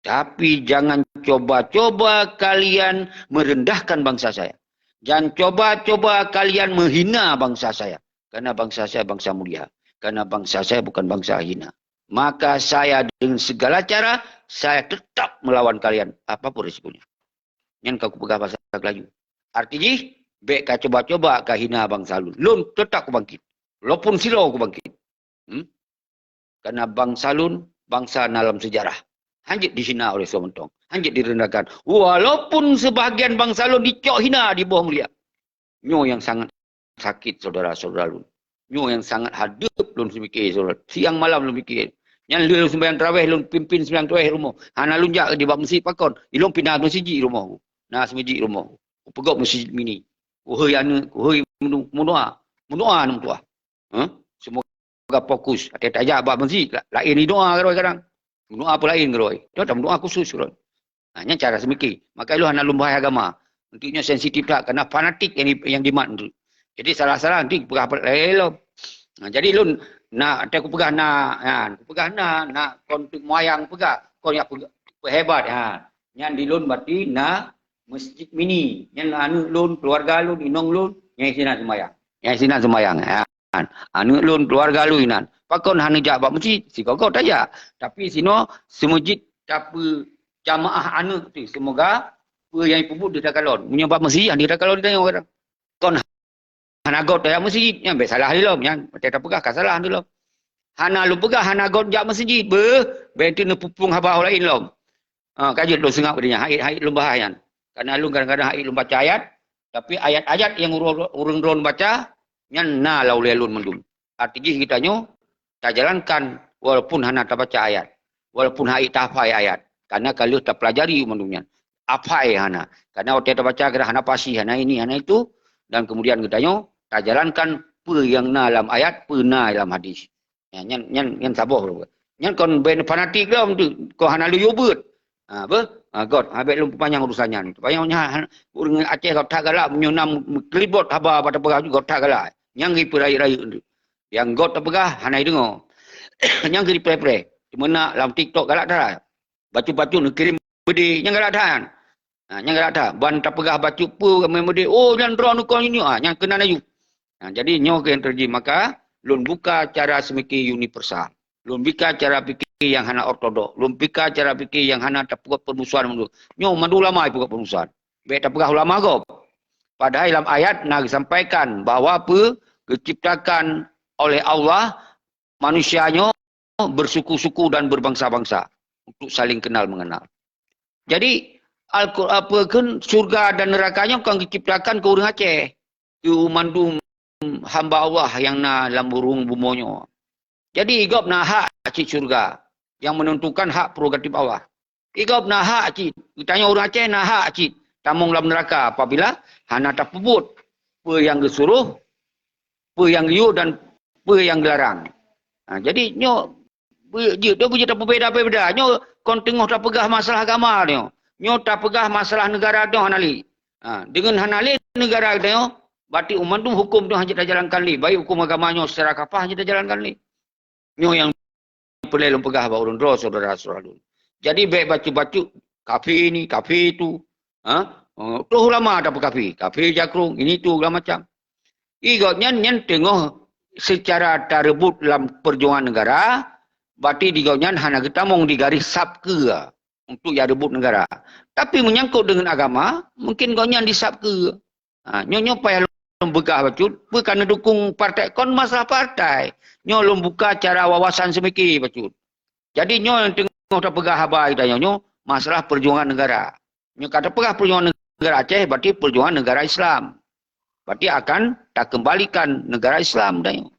Tapi jangan coba-coba kalian merendahkan bangsa saya. Jangan coba-coba kalian menghina bangsa saya. Karena bangsa saya bangsa mulia. Karena bangsa saya bukan bangsa hina. Maka saya dengan segala cara, saya tetap melawan kalian. Apapun risikonya. Nyan ka kupeugah basa Melayu. Arti jih, bék kacoba-coba kahina bansa lôn. Lôn tetap kubangkit. Walaupun sidroe kubangkit. Hmm? Karena bansa lôn, bansa na lam sejarah. Hanjeuet dihina oleh soe mantong. Hanjeuet direndahkan. Walaupun sebahagian bansa lôn dicok hina di boh mulia. Nyoe nyang sangat sakét, syedara-syedara lôn. Nyoe nyang sangat hadeup lôn seumiké, syedara. Siang malam lôn miké. Nyan lheueh lôn seumbahyang tarawéh, lôn pimpin seumbahyang tarawéh rumoh. Hana lôn jak di bak meuseujid pakon. Ilôn pinah meuseujid rumoh. Na seumeuseujid rumoh. Kupeugöt meuseujid mini. Kuhôi aneuk, kuhôi meudoá. Meudoá aneuk meutuah. Huh? Semoga fokus. Até tajak bak meuseujid, la-, laén idoá keudroe kadang. Meudoá peue laén keudroe. Nyoe tameudoá khusus keudroe. Ha, nyan cara seumiki. Maka ilôn hana lôn bahas agama. Untuk nyoe sensitif that, karena fanatik yang di, yang dimat untuk. Jadi salah-salah nanti peugah apa lain lom. Ha, jadi lôn nak, até kupeugah na, ha, kupeugah na, nak kon teuk moyang peugah, kon nyang peugah, peuhebat. Ha. Nyan di lôn berarti na meuseujid mini. Nyan aneuk lôn, keuluwarga lôn, inong lôn, nyang sinan seumayang. Nyang sinan seumayang. Ha. Aneuk lôn, keuluwarga lôn inan. Pakon hana jak bak meuseujid? Sigoe-goe tajak. Tapi sinoe seumeujid tapeujamaah aneuk tu. Semoga peue nyang ipeubuet deuh takalon. Meunyoe bak meuseujid, hana takalon tanyoe kadang. Kon hana göt tajak meuseujid, nyan bék salah lom nyan. Watèe tapeugah ka salah lom. Hana lôn peugah hana göt jak meuseujid. Beuh, bék teuh neupeuphon haba laén lom. Ha, ka jeuet lôn seungab nyan. Hait-hait lôn bahas nyan. Karena lôn kadang-kadang hait lôn baca ayat, tapi ayat-ayat nyang ureueng, ureueng droen baca, nyan na lam ulèe lôn mandum. Arti jih geutanyoe tajalankan walaupun hana tabaca ayat, walaupun hana tahafai ayat, karena ka lheueh tapeulajari mandum nyan. Hafai hana, karena watèe tabaca kadang hana pasti, hana ini, hana itu, dan kemudian geutanyoe tajalankan peue nyang na lam ayat, peue na lam hadis. Ya, nyan, nyan, nyan saboh. Nyan kon bèk fanatik lom tu, kon hana lôn yue beuet. Ha, apa? Ha, göt, ha, bèk lôn peupanyang urusan nyan. Peupanyang nyan, ha, ureueng Aceh göt that galak, meunyoe na meukeulibot haba bak tapeugah göt that galak. Nyang geupeurayeuk-rayeuk tu. Nyang göt tapeugah hana jideungoe. Nyang geupeurèe-peurèe. Cuma na lam TikTok galak that. Bacut-bacut neukirém beudé, nyang galak that. Ha, nyang galak that. Ban tapeugah bacut peue ramé beudé, oh, nyan droeneuh kon nyoe, ha, nyang keunan aju. Ha, jadi nyoe keuh nyang teujadi, maka lôn buka cara seumiki universal. Lôn buka cara pikir nyang hana ortodok. Lôn buka cara pikir nyang hana tapeugot peurmusuhan mandum. Nyoe mandum ulama ipeugot peurmusuhan. Bèk tapeugah ulama gob. Padahai lam ayat na geusampaikan bahwa peue geuciptakan oleh Allah manusia nyoe bersuku-suku dan berbangsa-bangsa untuk saling kenal mengenal. Jadi, Alqur-, apa kheun, syurga dan neuraka nyoe kon geuciptakan keu ureueng Aceh, keu mandum hamba Allah nyang na lam rhueng bumoe nyoe. Jadi, gob na hak cit syurga nyang menentukan hak prerogatif Allah. Igob na hak cit, geutanyoe ureueng Aceh na hak cit tamong lam neuraka apabila hana tapeubuet peue nyang geusuruh, peue nyang geuyue dan peue nyang geularang. Ha, jadi nyoe beu-, jeuet, nyoe beujeuet tapeubeda-beda. Nyoe kon teungoh tapeugah masalah agama nyoe. Nyoe tapeugah masalah neugara nyoe hana lé. Ha, deungon hana lé neugara nyoe, berarti mandum huköm nyoe hana jeuet tajalankan lé. Baik huköm agama nyoe secara kafah hana jeuet tajalankan lé. Nyoe nyang peureulèe lôn peugah bak ureueng droe syedara-syedara lôn. Jadi bèk bacut-bacut kafé ni, kafé tu. Ha? Oh, troh ulama tapeukafé, kafé jakrong, ini tu segala macam. Igob nyan, nyan teungoh seucara tareubot lam peujuangan neugara, berarti di gob nyan hana geutamong di garéh sab keue untuk jak reubot neugara. Tapi meunyangkot deungon agama, mungkin gob nyan di sab keue. Ha, nyoe, nyoe payah lôn peugah bacut, peue ka neudukong partai, kon masalah partai. Nyoe lôn buka cara wawasan seumiki bacut. Jadi nyoe nyang teungoh tapeugah haba geutanyoe nyoe masalah perjuangan negara. Nyoe ka tapeugah perjuangan negara Aceh, berarti perjuangan negara Islam. Berarti akan takembalikan negara Islam geutanyoe.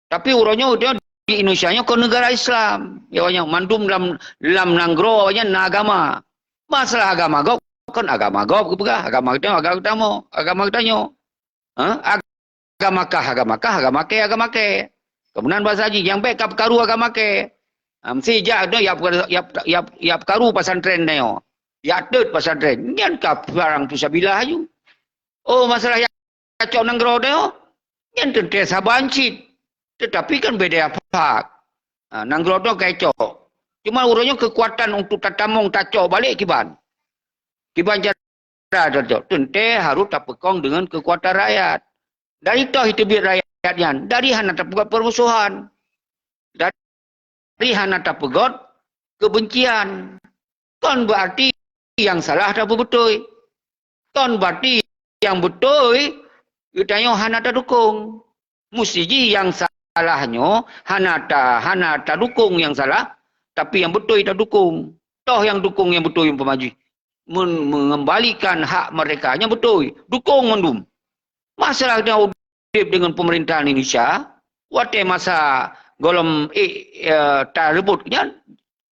Tapi uroe nyoe di Indonesia nyoe kon negara Islam. Ya, awaknyan mandum lam, lam nanggroe awaknyan na agama. Masalah agama gob, kon agama gob geupeugah, agama geutanyoe, agama geutanyoe, agama geutanyoe. Ha? Agama kah, agama kah, agama kèe, agama kèe. Keumudian bahasa jih, nyang bèk ka peukaru agama kèe. Ha, meusti jak tu, ya, ya, ya, ya peukaru pesantren nyoe. Ya teut pesantren. Nyan ka prang fisabilillah aju. Oh, masalah ya cok nanggroe nyoe, nyan teuntèe saban cit. Tetapi kan beda hak. Ha, nanggroe nyoe ka cok. Cuma uroe nyoe keukuatan untuk tatamong tacok balek kiban. Kiban cara tacok. Teuntèe harôh tapeukong deungon keukuatan rakyat. Dari toh iteubiet rakyat nyan, dari hana tapeugöt peurmusohan. Dari hana tapeugöt keubencian. Kon berarti nyang salah tapeubeutôi. Kon berarti nyang beutôi geutanyoe hana tadukong. Meusti jih nyang salah nyoe hana ta-, hana tadukong nyang salah, tapi nyang beutôi tadukong. Toh nyang dukong nyang beutôi umpama jih men-, mengembalikan hak mereka nyang beutôi, dukong mandum. Masalah geutanyoe udép deungon pemerintahan Indonesia, watèe masa gohlom, eh, eh, tareubot nyan,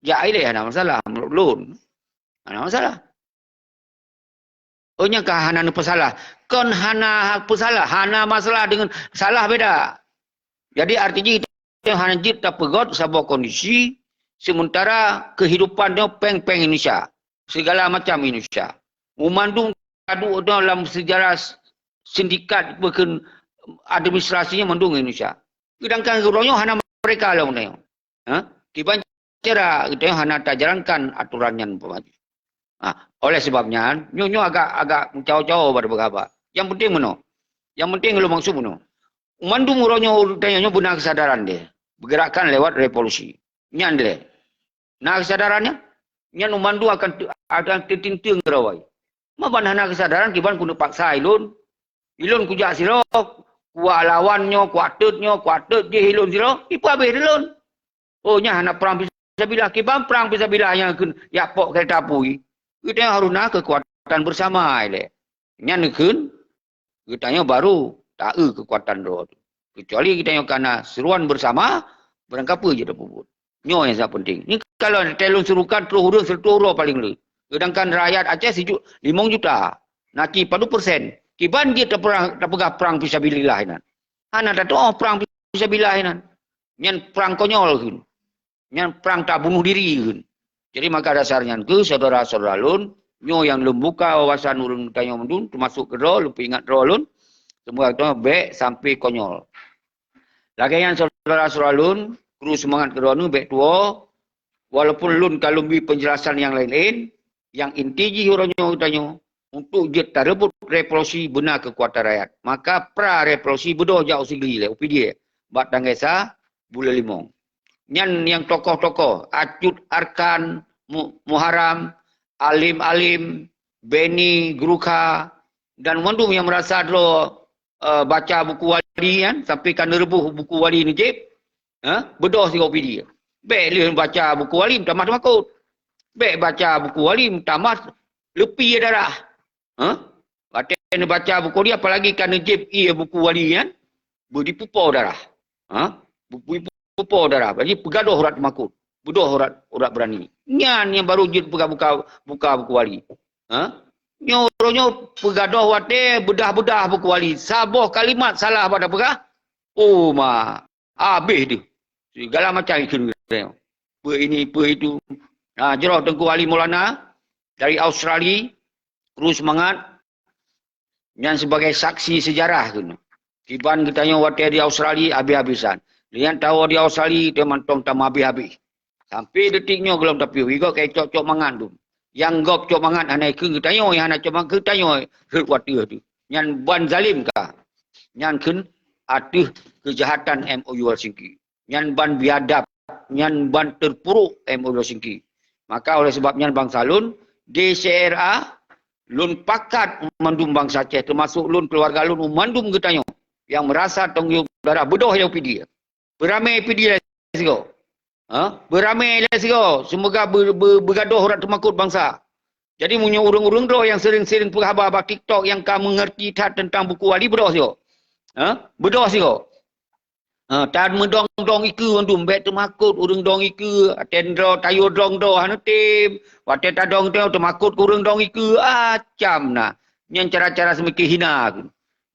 jak ilèe hana masalah menurut lôn. Hana masalah. Oh, nyan ka hana neupeusalah. Kon hana peusalah, hana masalah deungon salah beda. Jadi, arti jih, hana jeuet tapeugöt saboh kondisi, sementara kehidupan nyoe péng-péng Indonesia. Segala macam Indonesia. Meumandum ka duek nyoe lam sejarah sindikat bukon administrasinya mandum Indonesia. Sedangkan uroe nyoe hana mereka lam nyoe. Ha? Kiban cara geutanyoe hana tajalankan aturan nyan umpama jih. Ha, oleh sebab nyan, nyoe, nyoe agak, agak meucawo-cawo bak beugaba. Nyang penting meunoe. Nyang penting lôn maksud meunoe. Mandum uroe nyoe geutanyoe nyoe beuna kesadaran deh. Bergerakkan lewat revolusi. Nyan lé. Na kesadaran nyan? Nyan mandum akan te-, akan teutinteung geurawai. Maban hana kesadaran kiban keuneuk paksa ilôn. Ilôn kujak sidroe, kuwalawan nyoe, kuateut nyoe, kuateut jih ilôn sidroe, ipeuhabéh lôn. Oh, nyan hana prang fisabilillah. Kiban prang fisabilillah nyang kheun jak pok keureta apui. Geutanyoe harôh na keukuatan bersama ilèe. Nyan kheun geutanyoe baru taeu keukuatan droe tu. Kecuali geutanyoe ka na seruan bersama, barangkapeue jeuet tapeubuet. Nyoe nyang sangat penting. Ni kalau talôn serukan troh ureueng, seratus droe paléng le. Sedangkan rakyat Aceh sijuek limong juta. Na ci padum persen. Kiban jeuet tapeurang, tapeugah prang fisabilillah inan. Hana tatu'oh prang fisabilillah inan. Nyan prang konyol kheun. Nyan prang tabunoh diri kheun. Jadi maka dasar nyan keuh, syedara-syedara lôn, nyoe nyang lôn buka wawasan ureueng tanyoe mandum, teumasuk keudroe, lôn peuingat droe lôn, semoga tanyoe bèk sampai konyol. Lagèe nyan syedara-syedara lôn, kru seumangat keudroe nyoe bèk tuwoe, walaupun lôn ka lôn bri peunjelasan nyang laén-laén, nyang inti jih uroe nyoe geutanyoe, untuk jeuet tareubot revolusi beuna keukuatan rakyat. Maka pra revolusi beudôh jak u Sigli lé, u Pidie, bak tanggai sa buleuen limong. Nyan nyang tokoh-tokoh, Acut Arkan, Mu-, Muharram, Alim-Alim, Beni, Gurukha, dan mandum nyang meurasa droe, eh, baca buku wali nyan, sampai ka neureuboh buku wali neujieb, eh, beudôh sigoe u Pidie. Bèk lheueh baca buku wali meutamah teumakot. Bèk baca buku wali meutamah leupie darah. Ha? Watèe neubaca buku wali, apalagi ka neujieb ié buku wali nyan, beudipeupo darah. Ha? Beudipeupo darah. Jadi peugadôh urat teumakot. Beudôh urat, urat beurani. Nyan nyang baru jeuet buka, buka, buka buku wali. Ha? Nyoe uroe nyoe peugadôh watèe beudah-beudah buku wali. Saboh kalimat salah bak tapeugah, oh ma, habéh deuh. Segala macam ikheun geutanyoe. Peue ini, peue itu. Ha, jroh Teungku Ali Maulana dari Australia, kru seumangat. Nyan sibagai saksi seujarah keunoe. Kiban geutanyoe watèe di Australia habéh-habésan. Lihat tawoe di Australia, teuma mantong tameuhabéh-habéh. Sampai detik nyoe gohlom tapiôh, igoe ka cok-cok mangat dum. Nyang gob cok mangat hana ikheun geutanyoe, nyang hana cok mangat geutanyoe rhot u ateueh teuh. Nyan ban zalim ka. Nyan kheun ateueh keujahatan M O U Helsinki. Nyan ban biadab, nyan ban teupuruk M O U Helsinki. Maka oleh sebab nyan bansa lôn, D C R A, lôn pakat mandum bansa Aceh, teumasuk lôn, keuluwarga lôn, mandum geutanyoe nyang meurasa tanggông jaweueb darah beudôh nyang u Pidie. Peuramé Pidie sigoe. Ha? Beuramé lé sigoe, seumoga beu-, beu-, beugadôh urat teumakot bansa. Jadi meunyoe ureuëng-ureuëng droe nyang sering-sering peugah haba bak TikTok nyang ka mengerti that teuntang buku Wali, beudôh sigoe. Ha? Beudôh sigoe. Ha, tan meudong-dong ikeue mandum, bék teumakot ureuëng dong ikeue, watée droe tayue dong droe hana tem, watée tadong droe teumakot keu ureuëng dong ikeue, acam na. Nyan cara-cara seumiké hina.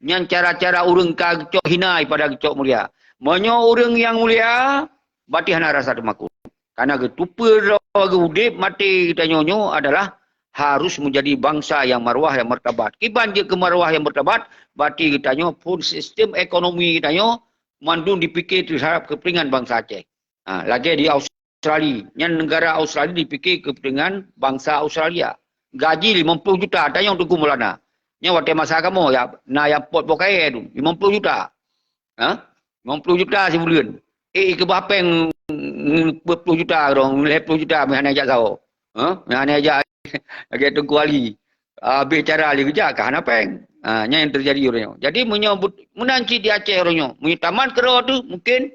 Nyan cara-cara ureuëng ka geucok hina pada geucok mulia. Meunyoe ureuëng nyang mulia, berarti hana rasa teumakot. Karena geutupeue droe geuudeb maté geutanyoe nyoe adalah harus menjadi bangsa yang marwah, yang martabat. Kiban jeuet keu marwah yang martabat, berarti geutanyoe phon sistem ekonomi geutanyoe mandum dipike terhadap kepentingan bangsa Aceh. Ha, lagée di Australia, nyan negara Australia dipike kepentingan bangsa Australia. Gaji limong ploh juta, tanyong Teungku Maulana. Nyan watée masa kamoe ya, na nyang pot boh kayée tu, limong ploh juta. Ha? Limong ploh juta sibuleuen. Eh, keubah péng dua ploh juta, dong, lhée ploh juta meuhana jak saho. Ha? Meuhana jak lagée Teungku Ali. Habéh cara lé geujak ka hana péng. Ha, nyan nyang teujadi uroe nyoe. Jadi meunyoe but-, meunan cit di Aceh uroe nyoe, meunyoe tamat keudroe tu mungkin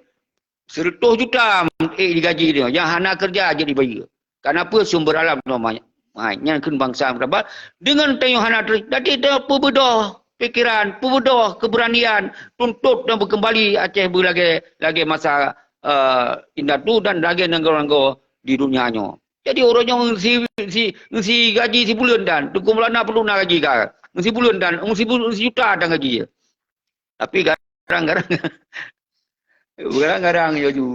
seratus juta eh digaji dia, nyang hana kerja jadi bayeue. Kenapa sumber alam tu banyak? Ha, nyan kheun bangsa meusabat. Dengan tanyoe hana ter-, jadi dia peubeudôh pikiran, peubeudôh keberanian, tuntut dan berkembali Aceh beulagée, lagée masa, eh, indatu dan lagée nanggroe-nanggroe di dunia nyoe. Jadi uroe nyoe ngeusi, ngeusi, ngeusi gaji sibuleuen dan, Teungku Maulana perlu na gaji ka. Ngeusi buleuen dan, ngeusi bu-, ngeusi juta dan gaji. Tapi garang-garang, garang-garang yo ju.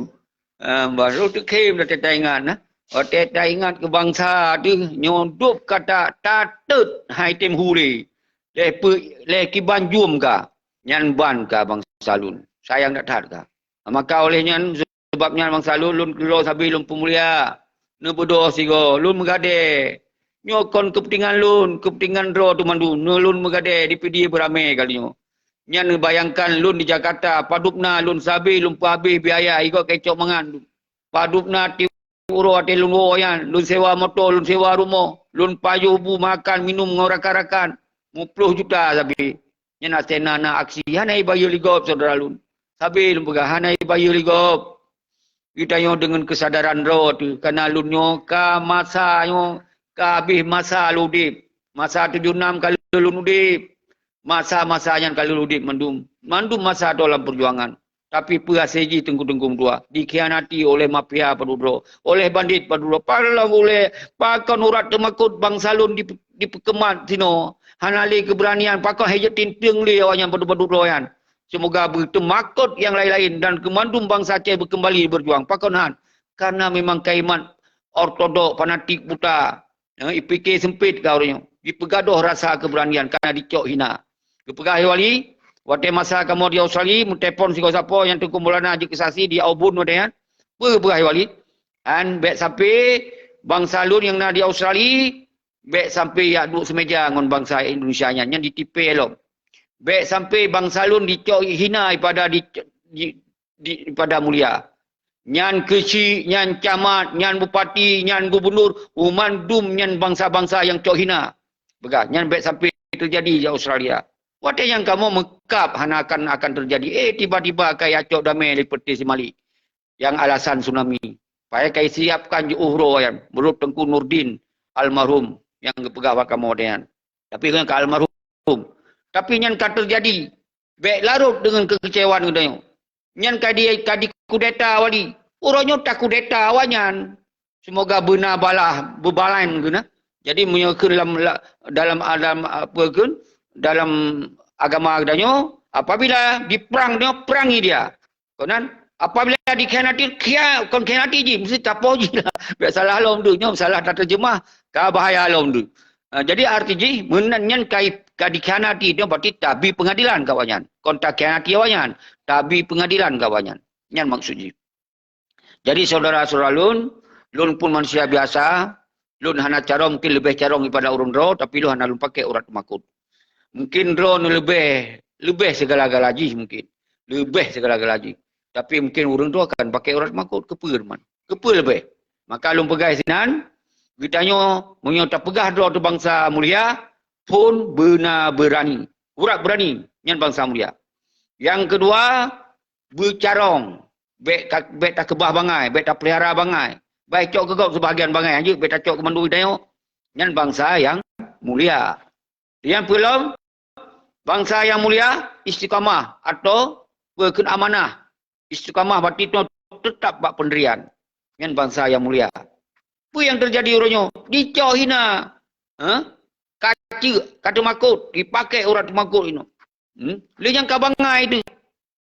Ah, baru teukhém dah taingat nah. Watée taingat keu bangsa teuh nyoe dub kata tateut hai tem hu lé. Lé pe-, lé kiban jum ka. Nyan ban ka bangsa lôn. Sayang that-that ka. Maka oleh nyan, sabab nyan bangsa lôn, lôn keudroe sabe lôn peumulia. Neubeudôh sigoe, lôn meugadée. Nyoe kon keupeuntengan lôn, keupeuntengan droe tu mandum. Nyoe lôn meugadée di Pidie beuramé kali nyoe. Nyan neubayangkan lôn di Jakarta, padub na lôn sabe lôn peuhabéh biaya igoe keu cok mangan. Padub na tiep uroe watée lôn woe nyan, lôn sewa moto, lôn sewa rumoh, lôn pajoh bu makan minum ngon rakan-rakan. Muploh juta sabe. Nyan asai na, na aksi, hana ibayeue lé gob syedara lôn. Sabe lôn peugah, hana ibayeue lé gob. Geutanyoe deungon keusadaran droe teuh, kana lôn nyoe ka masa nyoe, ka habéh masa lôn udeb. Masa tujoh nam ka lheueh lôn udeb. Masa-masa nyan ka lheueh lôn udeb mandum. Mandum masa droe lam peujuangan. Tapi peue hasé jih teungku-teungku meutuah? Dikhianati oleh mafia padub droe, oleh bandit padub droe. Padahai ulée pakon urat teumakot bangsa lôn di, dipeukeumat sinoe. Hana lé keubeuranian, pakon hai jeuet tinteung lé awaknyan padub-padub droe nyan. Seumoga beuteumakot nyang laén-laén dan keumandum bangsa Aceh beukeumbali beujuang. Pakon han? Karena memang kaimat ortodok, fanatik buta. Eh, ipike seumpet ka ureuëng nyoe. Ipeugadôh rasa keubeuranian karena dicok hina. Geupeugah hai wali, watée masa kamoe di Australia, meutelepon sigoe sapo nyang Teungku Maulana jeuet keu saksi di Auburn watée nyan. Peue geupeugah hai wali? An bék sampai bangsa lôn nyang na di Australia, bék sampai jak duek seumeja ngon bangsa Indonesia nyan, nyan ditipée lom. Bék sampai bangsa lôn dicok hina ipada di, di, di, ipada mulia. Nyan keuchik, nyan camat, nyan bupati, nyan gubunur, u mandum nyan bangsa-bangsa nyang cok hina. Peugah, nyan bék sampai teujadi di Australia. Watée nyang kamoe meukab hana akan, akan teujadi. Eh, tiba-tiba ka jicok damé lé Peuté Simalik. Nyang alasan tsunami. Payah ka jisiapkan jiôh uroe nyan, meunurot Teungku Nurdin almarhum nyang geupeugah bak kamoe nyan. Tapi nyan ka almarhum. Tapi nyan ka teujadi. Bék larot deungon keukeucewaan geutanyoe. Nyan ka di, ka dikudeta wali. Uroe nyoe takudeta awaknyan. Seumoga beuna balah, beubalan geuh na. Jadi meunyoe kheun lam, la-, dalam, dalam apa kheun, dalam agama geutanyoe, apabila diprang nyoe, prangi dia. Kon nyan, apabila dikhianati, khia-, kon khianati jih, meusti tapoh jih lah. Bék salah lom deuh, nyoe salah tateurjeumah, ka bahaya lom deuh. Ah, jadi arti jih, meunan nyan ka, ka dikhianati, nyoe berarti tabi peungadilan keu awaknyan. Kon takhianati awaknyan, tabi peungadilan keu awaknyan. Nyan maksud jih. Jadi syedara-syedara lôn, lôn pun manusia biasa, lôn hana carông, mungkin leubeh carông daripada ureuëng droe, tapi lôn hana lôn pakai urat teumakot. Mungkin droe neuleubeh, leubeh segala-gala jih mungkin. Leubeh segala-gala jih. Tapi mungkin ureuëng droe kan pakai urat teumakot, keupeue man? Keupeue leubeh? Maka lôn peugah sinan, geutanyoe meunyoe tapeugah droe teuh bangsa mulia, phon beuna beurani. Urat beurani, nyan bangsa mulia. Nyang keudua, beucarông. Bék ka, bék takeubah bangai, bék tapeulihara bangai. Bék cok keu gob seubahagian bangai, hanjeuet bék tacok keu mandum tanyoe. Nyan bansa nyang mulia. Nyang peulom, bansa nyang mulia, istiqamah atau peue kheun amanah. Istiqamah berarti teutap bak peundirian. Nyan bansa nyang mulia. Peue nyang teujadi uroe nyoe? Dicok hina. Ha? Kaceuk, ka teumakot, dipakai urat teumakot inoe. Hmm? Lé nyang ka bangai teuh.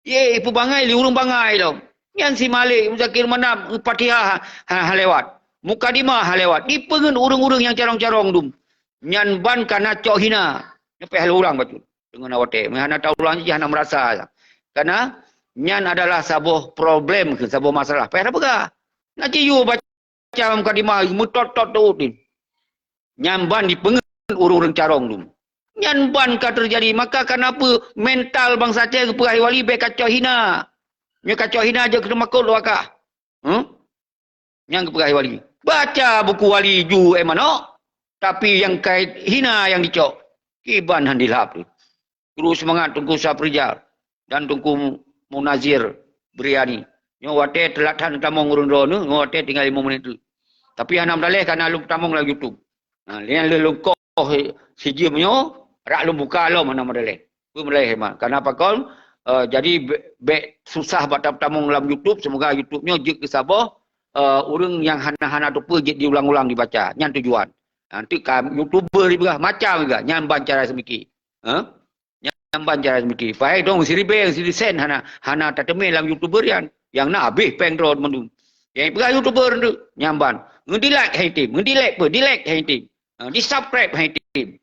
Ye, ipeubangai lé ureuëng bangai lom. Nyan si Malik Muzakir Manaf, Fatihah ha, ha lewat. Mukadimah ha lewat. Dipeungeut ureuëng-ureuëng nyang carông-carông dum. Nyan ban ka na cok hina. Nyoe pih lôn ulang bacut. Deungon awate. Meuhana taulang jih hana meurasa. Karena nyan adalah saboh problem, saboh masalah. Payah tapeugah. Na ci yue baca mukadimah, meutot-tot teuut ni. Nyan ban dipeungeut ureuëng-ureuëng carông dum. Nyan ban ka teujadi. Maka kenapa mental bansa Aceh geupeugah wali bék kacok hina. Nyoe kacok hina jeuet keu teumakot lôn akah. Hmm? Nyang geupeugah wali. Baca buku wali ju eh manok, tapi nyang kait hina nyang dicok. Kiban han dilhab tu. Terus seumangat Teungku Safrijal dan Teungku Munazir Briani. Nyoe watée teulat that tamong ureuëng droeneuh, nyoe watée tinggai limong menit tu. Tapi hana meudaléh karena lôn tamong lam YouTube. Ha, nyan lheueh lôn koh sijeuem nyoe, rak lôn buka lom hana meudaléh. Peue meudaléh man. Karena pakon, eh, jadi be-, bék susah bak tamong lam YouTube, semoga YouTube nyoe jeuet keu saboh, eh, ureuëng nyang hana-hana teupeue jeuet diulang-ulang dibaca. Nyan tujuan. Nanti ka YouTuber dipeugah macam juga, nyan ban cara seumiké. Ha? Nyang ban cara seumiké. Pai dong siribèe, sirisen hana, hana tateumé lam YouTuber nyan. Nyang na habéh péng droe mandum. Nyang peugah YouTuber tu nyang ban. Ngeudilike hai tim, ngeudilike pun, dilike hai tim. Ha, di-subscribe hai tim.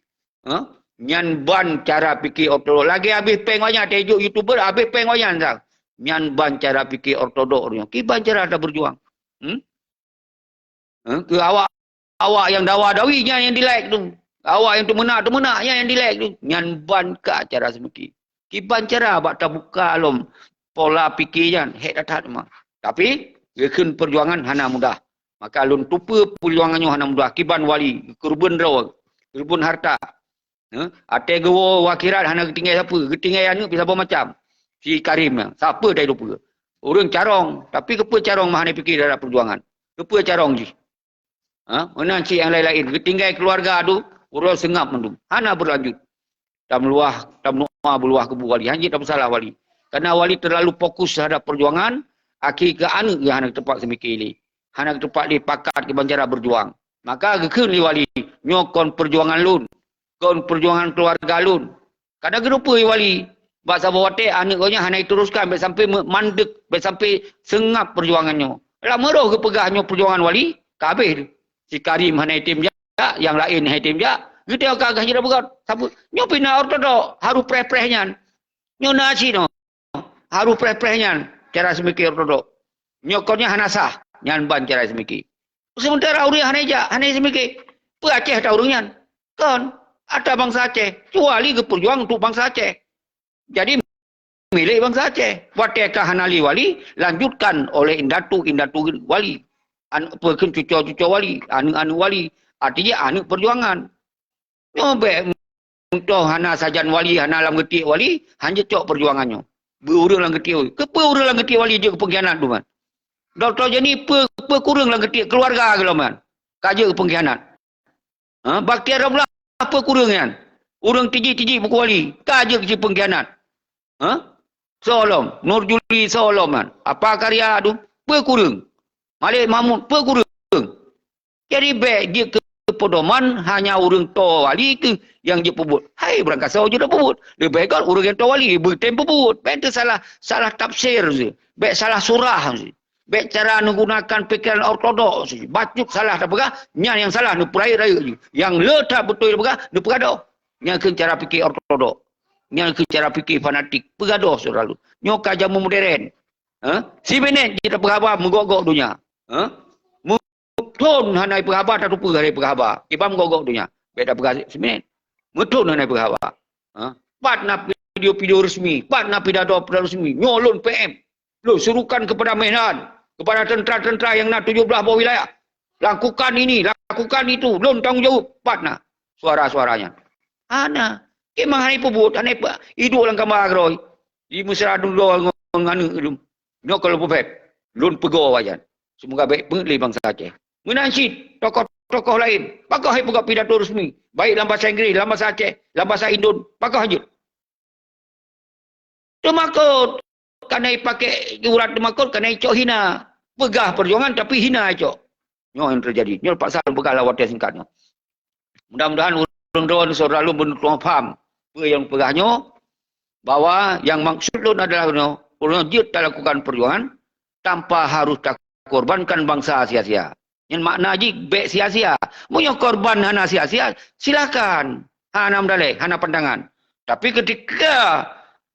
Ha? Nyan ban cara pikir ortodok. Lagèe habéh péng awaknyan, teuh jok YouTuber habéh péng awaknyan sang. Nyan ban cara pikir ortodok nyoe. Kiban cara taberjuang. Hmm? Eh, keu awak, awak nyang dawa-dawi nyan nyang dilike tu. Awak nyang teumeunak-teumeunak nyan nyang dilike tu. Nyan ban ka cara seumiké. Kiban cara bak tabuka lom pola pikir nyan, hék that-that memang. Tapi, geukheun perjuangan hana mudah. Maka lôn tupeue perjuangan nyoe hana mudah. Kiban wali, keureubeuen droe, keureubeuen harta. Eh, até geuwoe u akhirat hana geutinggai sapeue, geutinggai aneuk pih saboh macam. Si Karim nyan, sapeue tai lupeue. Ureuëng carông, tapi keupeue carông mah hana pikir terhadap perjuangan. Keupeue carông jih? Ha? Meunan cit nyang laén-laén, geutinggai keuluwarga tu, uroe seungab mandum. Hana beulanjut. Tameuluwah, tameudoa beuluwah keu wali. Hanjeuet tapeusalah wali. Karena wali terlalu fokus terhadap perjuangan, akhé keu aneuk geuh hana teumpat seumiké lé. Hana teumpat lé pakat kiban cara berjuang. Maka geukheun lé wali, nyoe kon perjuangan lôn, kon perjuangan keuluwarga lôn. Kadang geuteupeue wali, bak saboh watée aneuk geuh nyan hana jiteruskan, bék sampai me-, mandek, bék sampai seungab perjuangan nyoe. Lam roh geupeugah nyoe perjuangan wali, ka habéh tu. Si Karim hana item jak, nyang laén hana item jak. Geuteuka ka hana beugöt. Sapeue? Nyoe pih na ortodok, harôh preh-preh nyan. Nyoe na cit nyoe. Harôh preh-preh nyan cara seumiké ortodok. Nyoe kon nyan hana sah, nyan ban cara seumiké. Sementara ureuëng hana jak, hana seumiké. Peue Aceh ata ureuëng nyan? Kon, ata bansa Aceh. Kecuali geupeujuang untuk bansa Aceh. Jadi, milék bansa Aceh. Watée ka hana lé wali, lanjutkan oleh indatu-indatu wali. An-, peue kheun cuco-cuco wali, aneuk-aneuk wali. Artinya aneuk perjuangan. Nyoe bék, contoh hana sajan wali, hana lam geutiek wali, hana cok perjuangan nyoe. Beu ureuëng lam geutiek wali. Keupeue ureuëng lam geutiek wali jeuet pengkhianat duman? Dokto Joni peue, peue kureueng lam geutiek keuluwarga geuh lom nyan? Ka jeuet pengkhianat. Ha, Bakhtiar Ramlah peue kureueng nyan? Ureuëng tiji-tiji buku wali, ka jeuet cit pengkhianat. Ha? Soe lom, Nur Juli soe lom nyan. Apa karya tu? Peue kureueng? Malik Mahmud peue kureueng? Jadi bék jeuet keu pedoman hanya ureuëng toe wali keuh nyang jeuet peubuet. Hai, barangkasoe jeuet peubuet. Leubeh göt ureuëng nyang toe wali beutem peubuet. Bék teusalah, salah tafsir je. Bék salah surah je. Bék cara neugunakan pikeran ortodok je. Bacut salah tapeugah, nyan nyang salah neupeurayeuk-rayeuk je. Nyang le that beutôi tapeugah, neupeugadoh. Nyan kheun cara pikir ortodok. Nyan kheun cara pikir fanatik. Peugadoh syedara lôn. Nyoe ka jameun modern. Ha? Siminét jeuet tapeuhaba meugok-gok donya. Ha? Meuthon hana ipeuhaba, tateupeue hana ipeuhaba. Kiban meugok-gok donya. Bék tapeugah siminét. Meuthon hana ipeuhaba. Ha? Pat na video-video resmi, pat na pidato-pidato resmi. Nyoe lôn P M. Lôn serukan kepada Medan, kepada tentara-tentara yang na tujuh belas boh wilayah. Lakukan ini, lakukan itu. Lôn tanggong jaweueb. Pat na suara-suaranya. Hana. Memang hana ipeubuet, hana ipe-, iduek lam kama keudroe. Di Mesra dudoe ngon aneuk lôn. Nyoe ka lôn peugah. Lôn peugoe awaknyan. Seumoga bék peungét lé bansa Aceh. Meunan cit tokoh-tokoh laén, pakoh hai peugah pidato resmi, baik lam basa Inggréh, lam basa Aceh, lam basa Indon, pakoh jeuet. Teumakot, kana ipakèk urat teumakot, kana icok hina. Peugah peujuangan tapi hina icok. Nyoe nyang teujadi. Nyoe paksa lôn peugah lam watèe singkat nyoe. Mudah-mudahan ureueng droe syedara lôn beuneutuang paham peue nyang peugah nyoe, bahwa nyang maksud lôn adalah nyoe, ureueng jeuet talakukan peujuangan tanpa harus takorbankan bansa sia-sia. Nyan makna jih bék sia-sia. Meunyoe korban hana sia-sia, silakan. Hana meudaleh, hana pandangan. Tapi ketika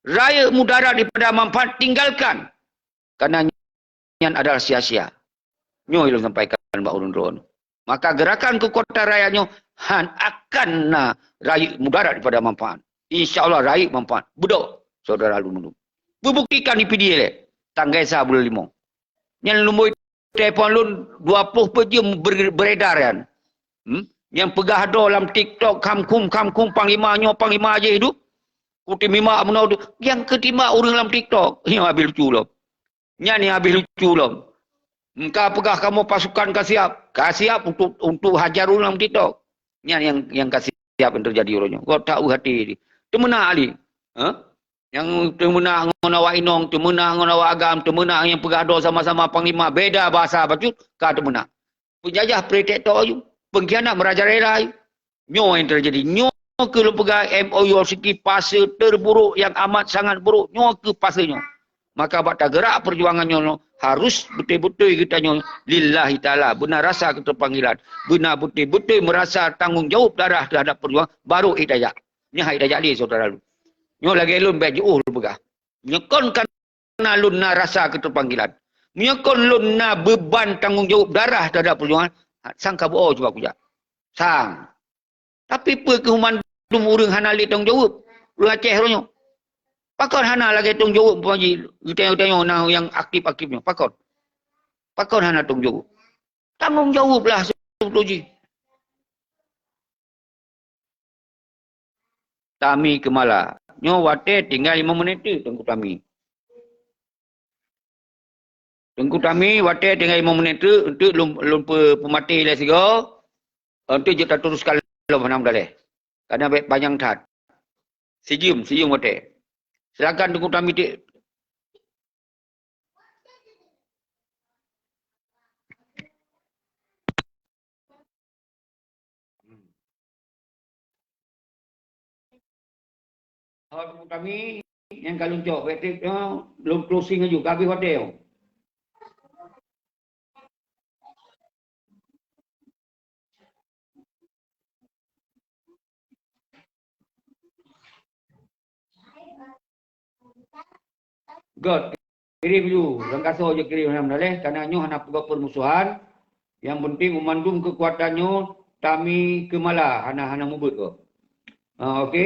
rayeuk mudarat daripada manfaat, tinggalkan. Karena nyan adalah sia-sia. Nyoe lôn sampaikan bak ureueng droe. Maka gerakan keukuatan rakyat nyoe han akan na rayeuk mudarat daripada manfaat. Insya Allah rayeuk manfaat. Beudôh, syedara lôn. Beubuktikan di P D I lé tanggai sa buleuen limong. Nyan lumboi telepon lôn dua ploh peuet jeuem ber-, beredar nyan. Hmm? Nyang peugah droe lam TikTok, "Kham khum, kham khum, panglima nyoe, panglima jih duek." Kuteurimong meunoe tu, nyang kuteurimong ureueng lam TikTok. Nyoe habéh lucu lom. Nyan nyang habéh lucu lom. Engka peugah kamoe pasukan ka siap. Ka siap untuk, untuk hajar ureueng lam TikTok. Nyan nyang, nyang ka siap nyang teujadi uroe nyoe. Gob that u hati. Teumeunak Ali. Ha? Nyang teumeunak ngon awak inong, teumeunak ngon awak agam, teumeunak nyang peugah droe sama-sama panglima, beda bahasa bacut, ka teumeunak. Peunjajah pré TikTok aju, peungkhianat meurajalela aju. Nyoe nyang teujadi. Nyoe keuh lôn peugah M O U Helsinki, fase terburuk yang amat sangat buruk. Nyoe keuh fase nyoe. Maka bak tageurak peujuangan nyoe harus beutôi-beutôi geutanyoe lillahi ta'ala, beuna rasa keuteupanggilan, beuna beutôi-beutôi meurasa tanggong jaweueb darah teuhadap peujuangan, baru ék tajak. Nyan hai tajak lé syedara lôn. Nyoe lagèe lôn bèk jiôh lôn peugah. Meunyoe kon kana lôn na rasa keuteupanggilan. Meunyoe kon lôn na beuban tanggong jaweueb darah teuhadap peujuangan, sang ka beuo cuba kujak. Sang. Tapi peue keuh mandum ureueng hana lé tanggong jaweueb? Ureueng Aceh uroe nyoe. Pakon hana lagèe tanggong jaweueb Pak Haji? Geutanyoe-tanyoe na nyang aktif-aktif nyoe. Pakon? Pakon hana tanggong jaweueb? Tanggong jaweueb lah seubeutôi jih. Tami Keumala. Nyoe watèe tinggai limong menit teuk Teungku Tami. Teungku Tami, watèe tinggai limong menit teuk, enteuk lôn, lôn peu-, peumaté lé sigoe, enteuk jeuet tateuruskan lom hana meudaleh. Karena bèk panyang that. Sijeuem, sijeuem watèe. Silakan Teungku Tami teuk. Awak Teungku Tami nyang ka lôn cok, bèk teuk nyoe lôn closing laju, ka habéh watèe nyoe. Göt, kirim ju, lam kaso je kirim, hana meudaleh, karena nyoe hana peugot peurmusohan. Nyang penting, u mandum keukuatan nyoe Tami Keumala, hana, hana mubuet kok. Ah, oke.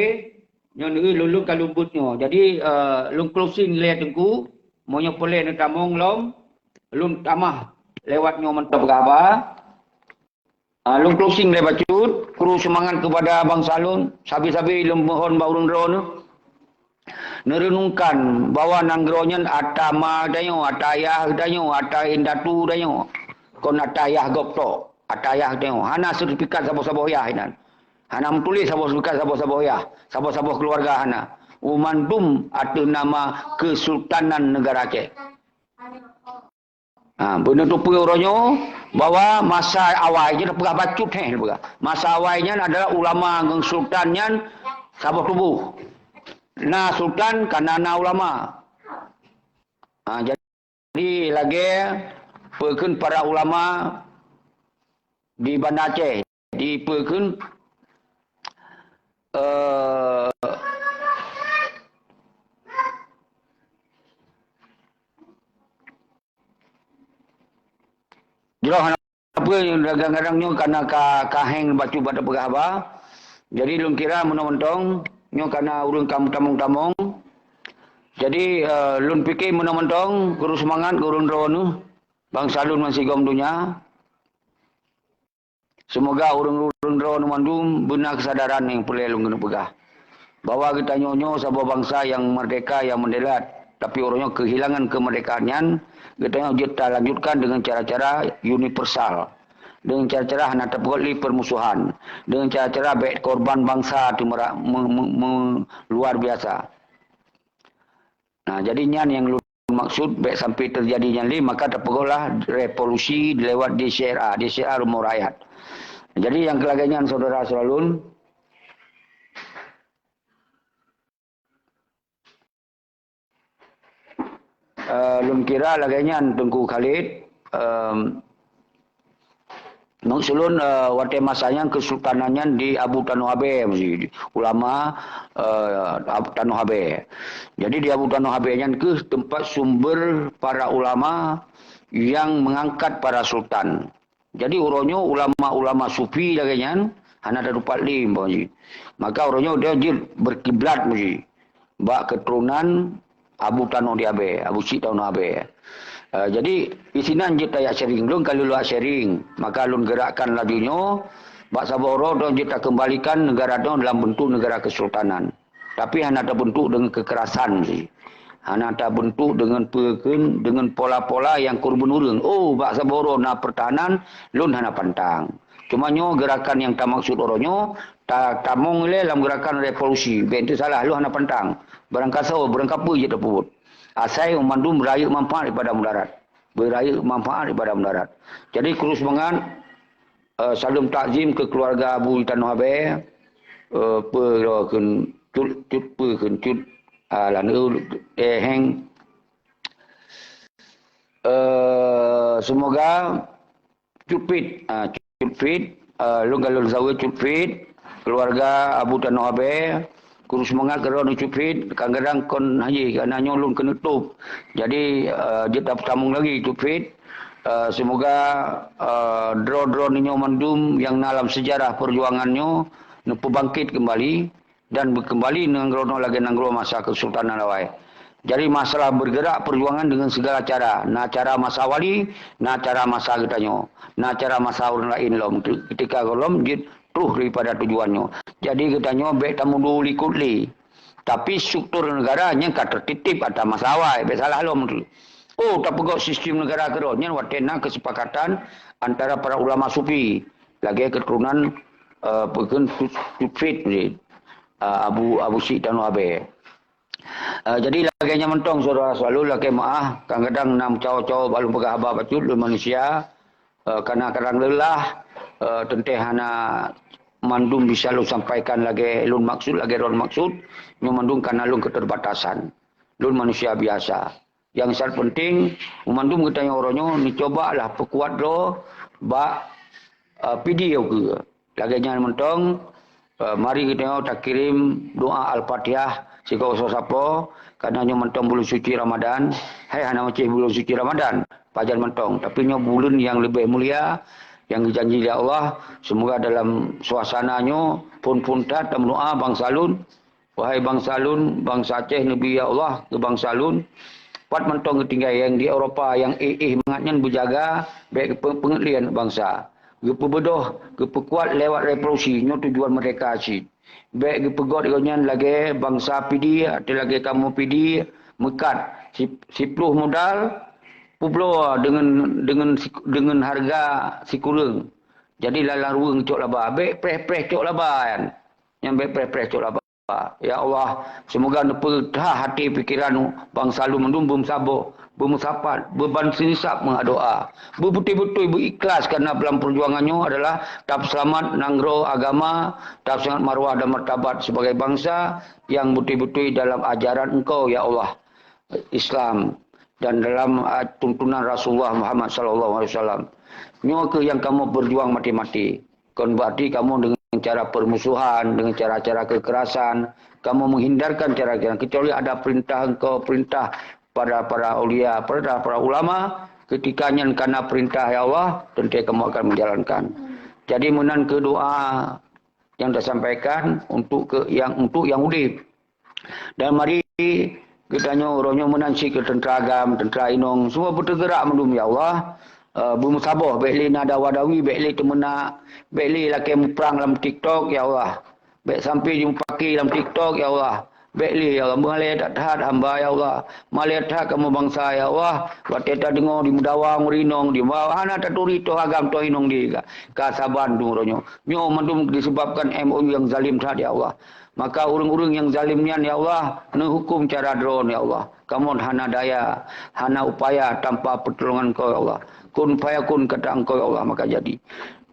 Nyoe neueu lôn, lôn ka lôn buet nyoe. Jadi, eh, lôn closing lé Teungku. Meunyoe peureulèe neutamong lom, lôn tamah lewat nyoe mantong peugah haba. Ah, lôn closing lé bacut, kru seumangat keupada bansa lôn, sabe-sabe lôn mohon bak ureueng droeneuh, neureunungkan bahwa nanggroe nyan ata ma geutanyoe, ata yah geutanyoe, ata indatu geutanyoe, kon ata yah gob tok, ata yah geutanyoe. Hana sertifikat saboh-saboh yah inan. Hana meutuléh saboh sertifikat saboh-saboh yah, saboh-saboh keuluwarga hana. U mandum ateueh nama Keusultanan Neugara Aceh. Ha, beuneuteupeu uroe nyoe bahwa masa awai nyan peugah bacut heh peugah. Masa awai nyan adalah ulama ngon sultan nyan saboh tuboh. Na sultan kana na ulama. Ha, jadi lagèe peukheun para ulama di Banda Aceh, di peukheun, eh, Jroh hana peue, kadang-kadang nyoe kana ka, ka heng bacut bak tapeugah haba. Jadi lôn kira meunoe mantong, nyoe kana ureueng ka meutamong-tamong. Jadi, eh, lôn pike meunoe mantong, kuru seumangat keu ureueng droeneuh, bansa lôn bansigom donya. Seumoga ureueng-ureueng droeneuh mandum beuna keusadaran nyang peureulèe lôn keuneuk peugah, bahwa geutanyoe nyoe saboh bansa nyang meurdeka, nyang meudelat, tapi uroe nyoe keuhilangan keumeurdekaan nyan Geutanyoe jeuet talanjutkan deungon cara-cara universal. Deungon cara-cara hana tapeugot lé peurmusohan. Deungon cara-cara bék korban bansa teumeura-, me-, me-, me-, luar biasa. Nah, jadi nyan nyang lôn maksud, bék sampai teujadi nyan lé, maka tapeugotlah revolusi lewat D C R A, D C R A rumoh rakyat. Jadi nyang keu lagée nyan, syedara-syedara lôn, eh, lôn kira lagée nyan Teungku Khalid, em, maksud lôn, eh, watée masa nyan keusultanan nyan di Abu Tanoh Abée, meusi ulama, eh, Ab-, Tanoh Abée. Jadi di Abu Tanoh Abée nyan keuh teumpat sumber para ulama nyang meungangkat para sultan. Jadi uroe nyoe ulama-ulama sufi lagée nyan hana tatupat lé, meusi. Maka uroe nyoe dia jeuet beukiblat, meusi, bak keuturonan Abu Tanoh di Abée, Abu Syik Tanoh Abée. Eh, jadi, isinan jeuet tajak sharing. Lôn ka lheueh sharing, maka lôn geurakkan laju nyoe, bak saboh uroe droe jeuet takeumbalikan neugara droe dalam beuntuk neugara keusultanan. Tapi hana tabeuntuk deungon keukerasan sih. Hana tabeuntuk deungon peue kheun, deungon pola-pola nyang keu ureuëng. Oh, bak saboh uroe na peurtahanan, lôn hana pantang. Cuma nyoe geurakan nyang tamaksud uroe nyoe, ta-, tamong ilée lam geurakan revolusi. Bék teusalah, lôn hana pantang. Barangkasoe, barangkapeue jeuet tapeubuet. Asai mandum rayeuk manfaat daripada mudarat. Beurayeuk manfaat daripada mudarat. Jadi, kru seumangat, eh, saleuem takzim keu keuluwarga Abu di Tanoh Abée, eh, peue droe kheun, cut, cut peue kheun, cut, ah, lalu, eh, heng. Eh, semoga Cut Fit, ah, Cut Fit, ah, lôn ka lôn saweue Cut Fit, keuluwarga Abu Tanoh Abée, kru seumangat keudroe Cut Fit, kadang-kadang kon haji, karena nyoe lôn keuneuk top. Jadi, ah, jeuet tapeusambong lagi Cut Fit. Ah, semoga, ah, droe-droe nyoe mandum nyang na lam seujarah peujuangan nyoe neupeubangkét keumbali. Dan beukeumbali nanggroe nyoe lagée nanggroe masa keusultanan awai. Jadi, masalah bergerak perjuangan dengan segala cara. Na cara masa wali, na cara masa geutanyoe, na cara masa ureuëng laén lom. Ketika gohlom jeuet troh daripada tujuan nyoe. Jadi, geutanyoe bék tamundur likot lé. Tapi struktur negara nyang ka tertitip atra masa awai, bék salah lom tu. Oh, tapeugok sistem negara keudroe nyan watée na kesepakatan antara para ulama sufi lagée keuturonan, eh, peue kheun Cut-, Cut Fit ni, eh, Abu, Abu Syik Tanoh Abée. Eh, jadi lagée nyan mantong syedara selalu, lakée meuáh, kadang-kadang na meucawo-cawo bak lôn peugah haba bacut lôn manusia, eh, karena kadang leulah, eh, teuntée hana mandum bisa lôn sampaikan lagée lôn maksud, lagée droe maksud, nyoe mandum karena lôn keterbatasan. Lôn manusia biasa. Nyang sangat penting, meumandum geutanyoe uroe nyoe, neucobalah peukuat droe bak, eh, video keu. Lagée nyan mantong, eh, mari geutanyoe takirém doa Al-Fatihah sigoe soe sapo, karena nyoe mantong buleuen suci Ramadan. Hai hana macam buleuen suci Ramadan, pajan mantong. Tapi nyoe buleuen nyang leubeh mulia, nyang geujanji lé Allah. Semoga dalam suasana nyoe phon-phon that tameudoa bansa lôn. Wahai bansa lôn, bansa Aceh, neubi ya Allah keu bansa lôn, pat mantong geutinggai nyang di Eropa nyang éh-éh mangat nyan beujaga, bék geupeu-, peungeut lé aneuëk bansa. Geupeubeudôh, geupeukuat lewat revolusi, nyoe tujuan merdeka cit. Bék geupeugot gobnyan lagée bansa Pidie, atau lagée kamoe Pidie, meukat si-, siploh modal, peubloe deungon, deungon si-, deungon hareuga sikureueng. Jadi lalang ruweueng cok laba, bék preh-preh cok laba nyan. Nyan bék preh-preh cok laba. Ya Allah, seumoga neupeugah até pikiran bansa lôn mandum beumeusaboh, beumeusapat, beuban seunisab meudoa. Beubeutôi-beutôi beuikhlas karena dalam peujuangan nyoe adalah tapeuseulamat nanggroe agama, tapeuseulamat marwah dan martabat sibagai bansa nyang beutôi-beutôi dalam ajaran Engkau, ya Allah, Islam, dan dalam, ah, tuntunan Rasulullah Muhammad sallallahu alaihi wasallam. Nyoe kheueh nyang kamoe peujuang maté-maté. Kon berarti kamoe dengan cara permusuhan, dengan cara-cara kekerasan, kamoe menghindarkan cara-cara, kecuali ada perintah Engkau, perintah pada para aulia, pada para ulama, ketika nyan kana perintah ya Allah, tentu kamoe akan menjalankan. Jadi meunan kheueh doa nyang tasampaikan untuk ke, nyang, untuk nyang udeb. Dan mari geutanyoe uroe nyoe meunan cit keu teuntra agam, teuntra inong, semua beuteugerak mandum ya Allah. Eh, beumeusaboh, bék lé na dawa-dawi, bék lé teumeunak, bék lé lakée muprang lam TikTok ya Allah. Bék sampai jimupaké lam TikTok ya Allah. Bék lé, ya Allah, meuhalai that-that hamba, ya Allah. Meuhalai that kamoe bansa, ya Allah. Watée tadeungoe di Meudawang, Rinong, di Mawah, hana taturi toh agam, toh inong di ka, ka saban tu uroe nyoe. Nyoe mandum disebabkan M O U nyang zalim that, ya Allah. Maka ureuëng-ureuëng nyang zalim nyan, ya Allah, neuhuköm cara droe, ya Allah. Kamoe hana daya, hana upaya tanpa pertolongan Engkau, ya Allah. Kun fayakun kata Engkau, ya Allah, maka jadi.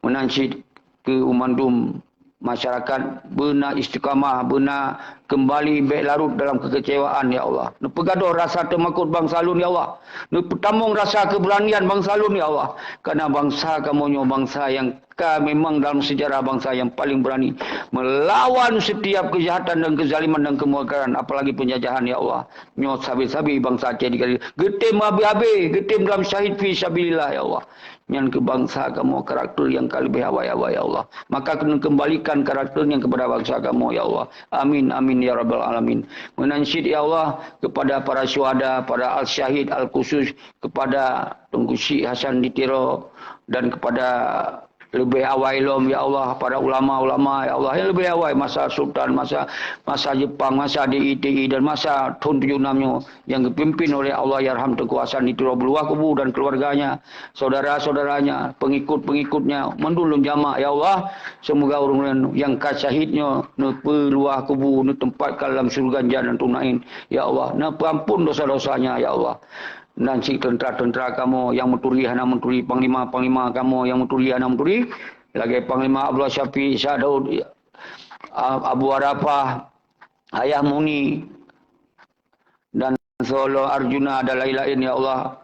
Meunan cit keu mandum masyarakat beuna istiqamah, beuna keumbali bék larot dalam kekecewaan, ya Allah. Neupeugadôh rasa teumakot bansa lôn, ya Allah. Neupeutamong rasa keubeuranian bansa lôn, ya Allah. Karena bansa kamoe nyoe bansa nyang ka memang dalam sejarah bansa nyang paling berani melawan setiap kejahatan dan kezaliman dan kemungkaran, apalagi penjajahan, ya Allah. Nyoe sabe-sabe bansa Aceh di geutem habéh-habéh, geutem dalam syahid fi sabilillah, ya Allah. Nyan keu bansa kamoe karakter nyang ka leubeh awai-awai, ya Allah. Maka keuneuk kembalikan karakter nyan kepada bansa kamoe, ya Allah. Amin, amin, ya rabbal alamin. Meunan cit, ya Allah, kepada para syuhada, para al-syahid, al-khusus, kepada Teungku Syik Hasan di Tiro, dan kepada leubeh awai lom, ya Allah, para ulama-ulama, ya Allah, nyang leubeh awai masa Sultan, masa, masa Jepang, masa D I T I, dan masa thon tujoh enam nyoe, nyang geupimpin oleh Allahyarham Teungku Hasan di Tiro, beuluah kubu dan keluarganya, saudara-saudaranya, pengikut-pengikutnya, mandum lôn jamak, ya Allah. Semoga ureuëng nyang ka syahid nyoe neupeuluah kubu, neutempatkan lam syurga Jannatul Naim, ya Allah. Neupeuampun dosa-dosanya, ya Allah. Dan si tentara-tentara kamoe nyang meuturi hana meuturi, panglima-panglima kamoe nyang meuturi hana meuturi, lagée Panglima Abdullah Syafiq, Syekh Daud, Abu Arafah, Ayah Muni, dan Solo Arjuna, dan lain-lain, ya Allah.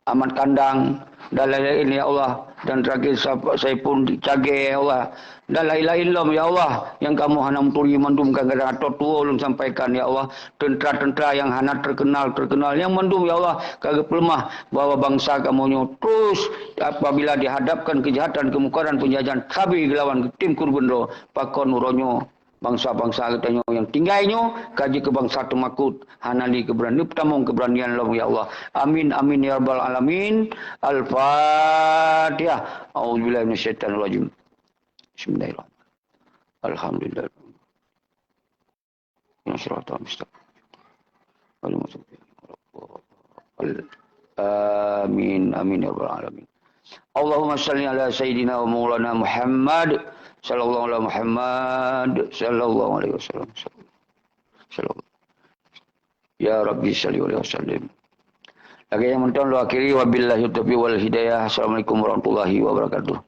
Ahmad Kandang, dan lain-lain, ya Allah. Dan terakhir, Sa-, Saipun Cagé, ya Allah. Dan lain-lain lom, ya Allah. Nyang kamoe hana meuturi mandum, kadang-kadang atoe tuwoe lôn sampaikan, ya Allah. Tentara-tentara nyang hana terkenal-terkenal, nyang mandum, ya Allah, ka geupeuleumah bahwa bansa kamoe nyoe terus apabila dihadapkan kejahatan, kemungkaran, penjajahan, sabe geulawan, geutem keureubeuen droe, pakon uroe nyoe bansa-bansa geutanyoe nyang tinggai nyoe ka jeuet keu bansa teumakot, hana lé keubeuranian, neupeutamong keubeuranian lom, ya Allah. Amin, amin, ya rabbal alamin. Al-Fatihah. A'udzubillahi minasyaitonirrajim. Bismillahirrahmanirrahim. Alhamdulillah. Shiratal mustaqim. Amin, amin, ya rabbal alamin. Allahumma shalli ala sayyidina wa maulana Muhammad, sallallahu ala Muhammad, sallallahu alaihi wasallam. Sallallahu. Ya Rabbi, shalli wa sallim. Lagée nyan mantong lôn akhiri, wabillahi taufiq wal hidayah. Assalamualaikum warahmatullahi wabarakatuh.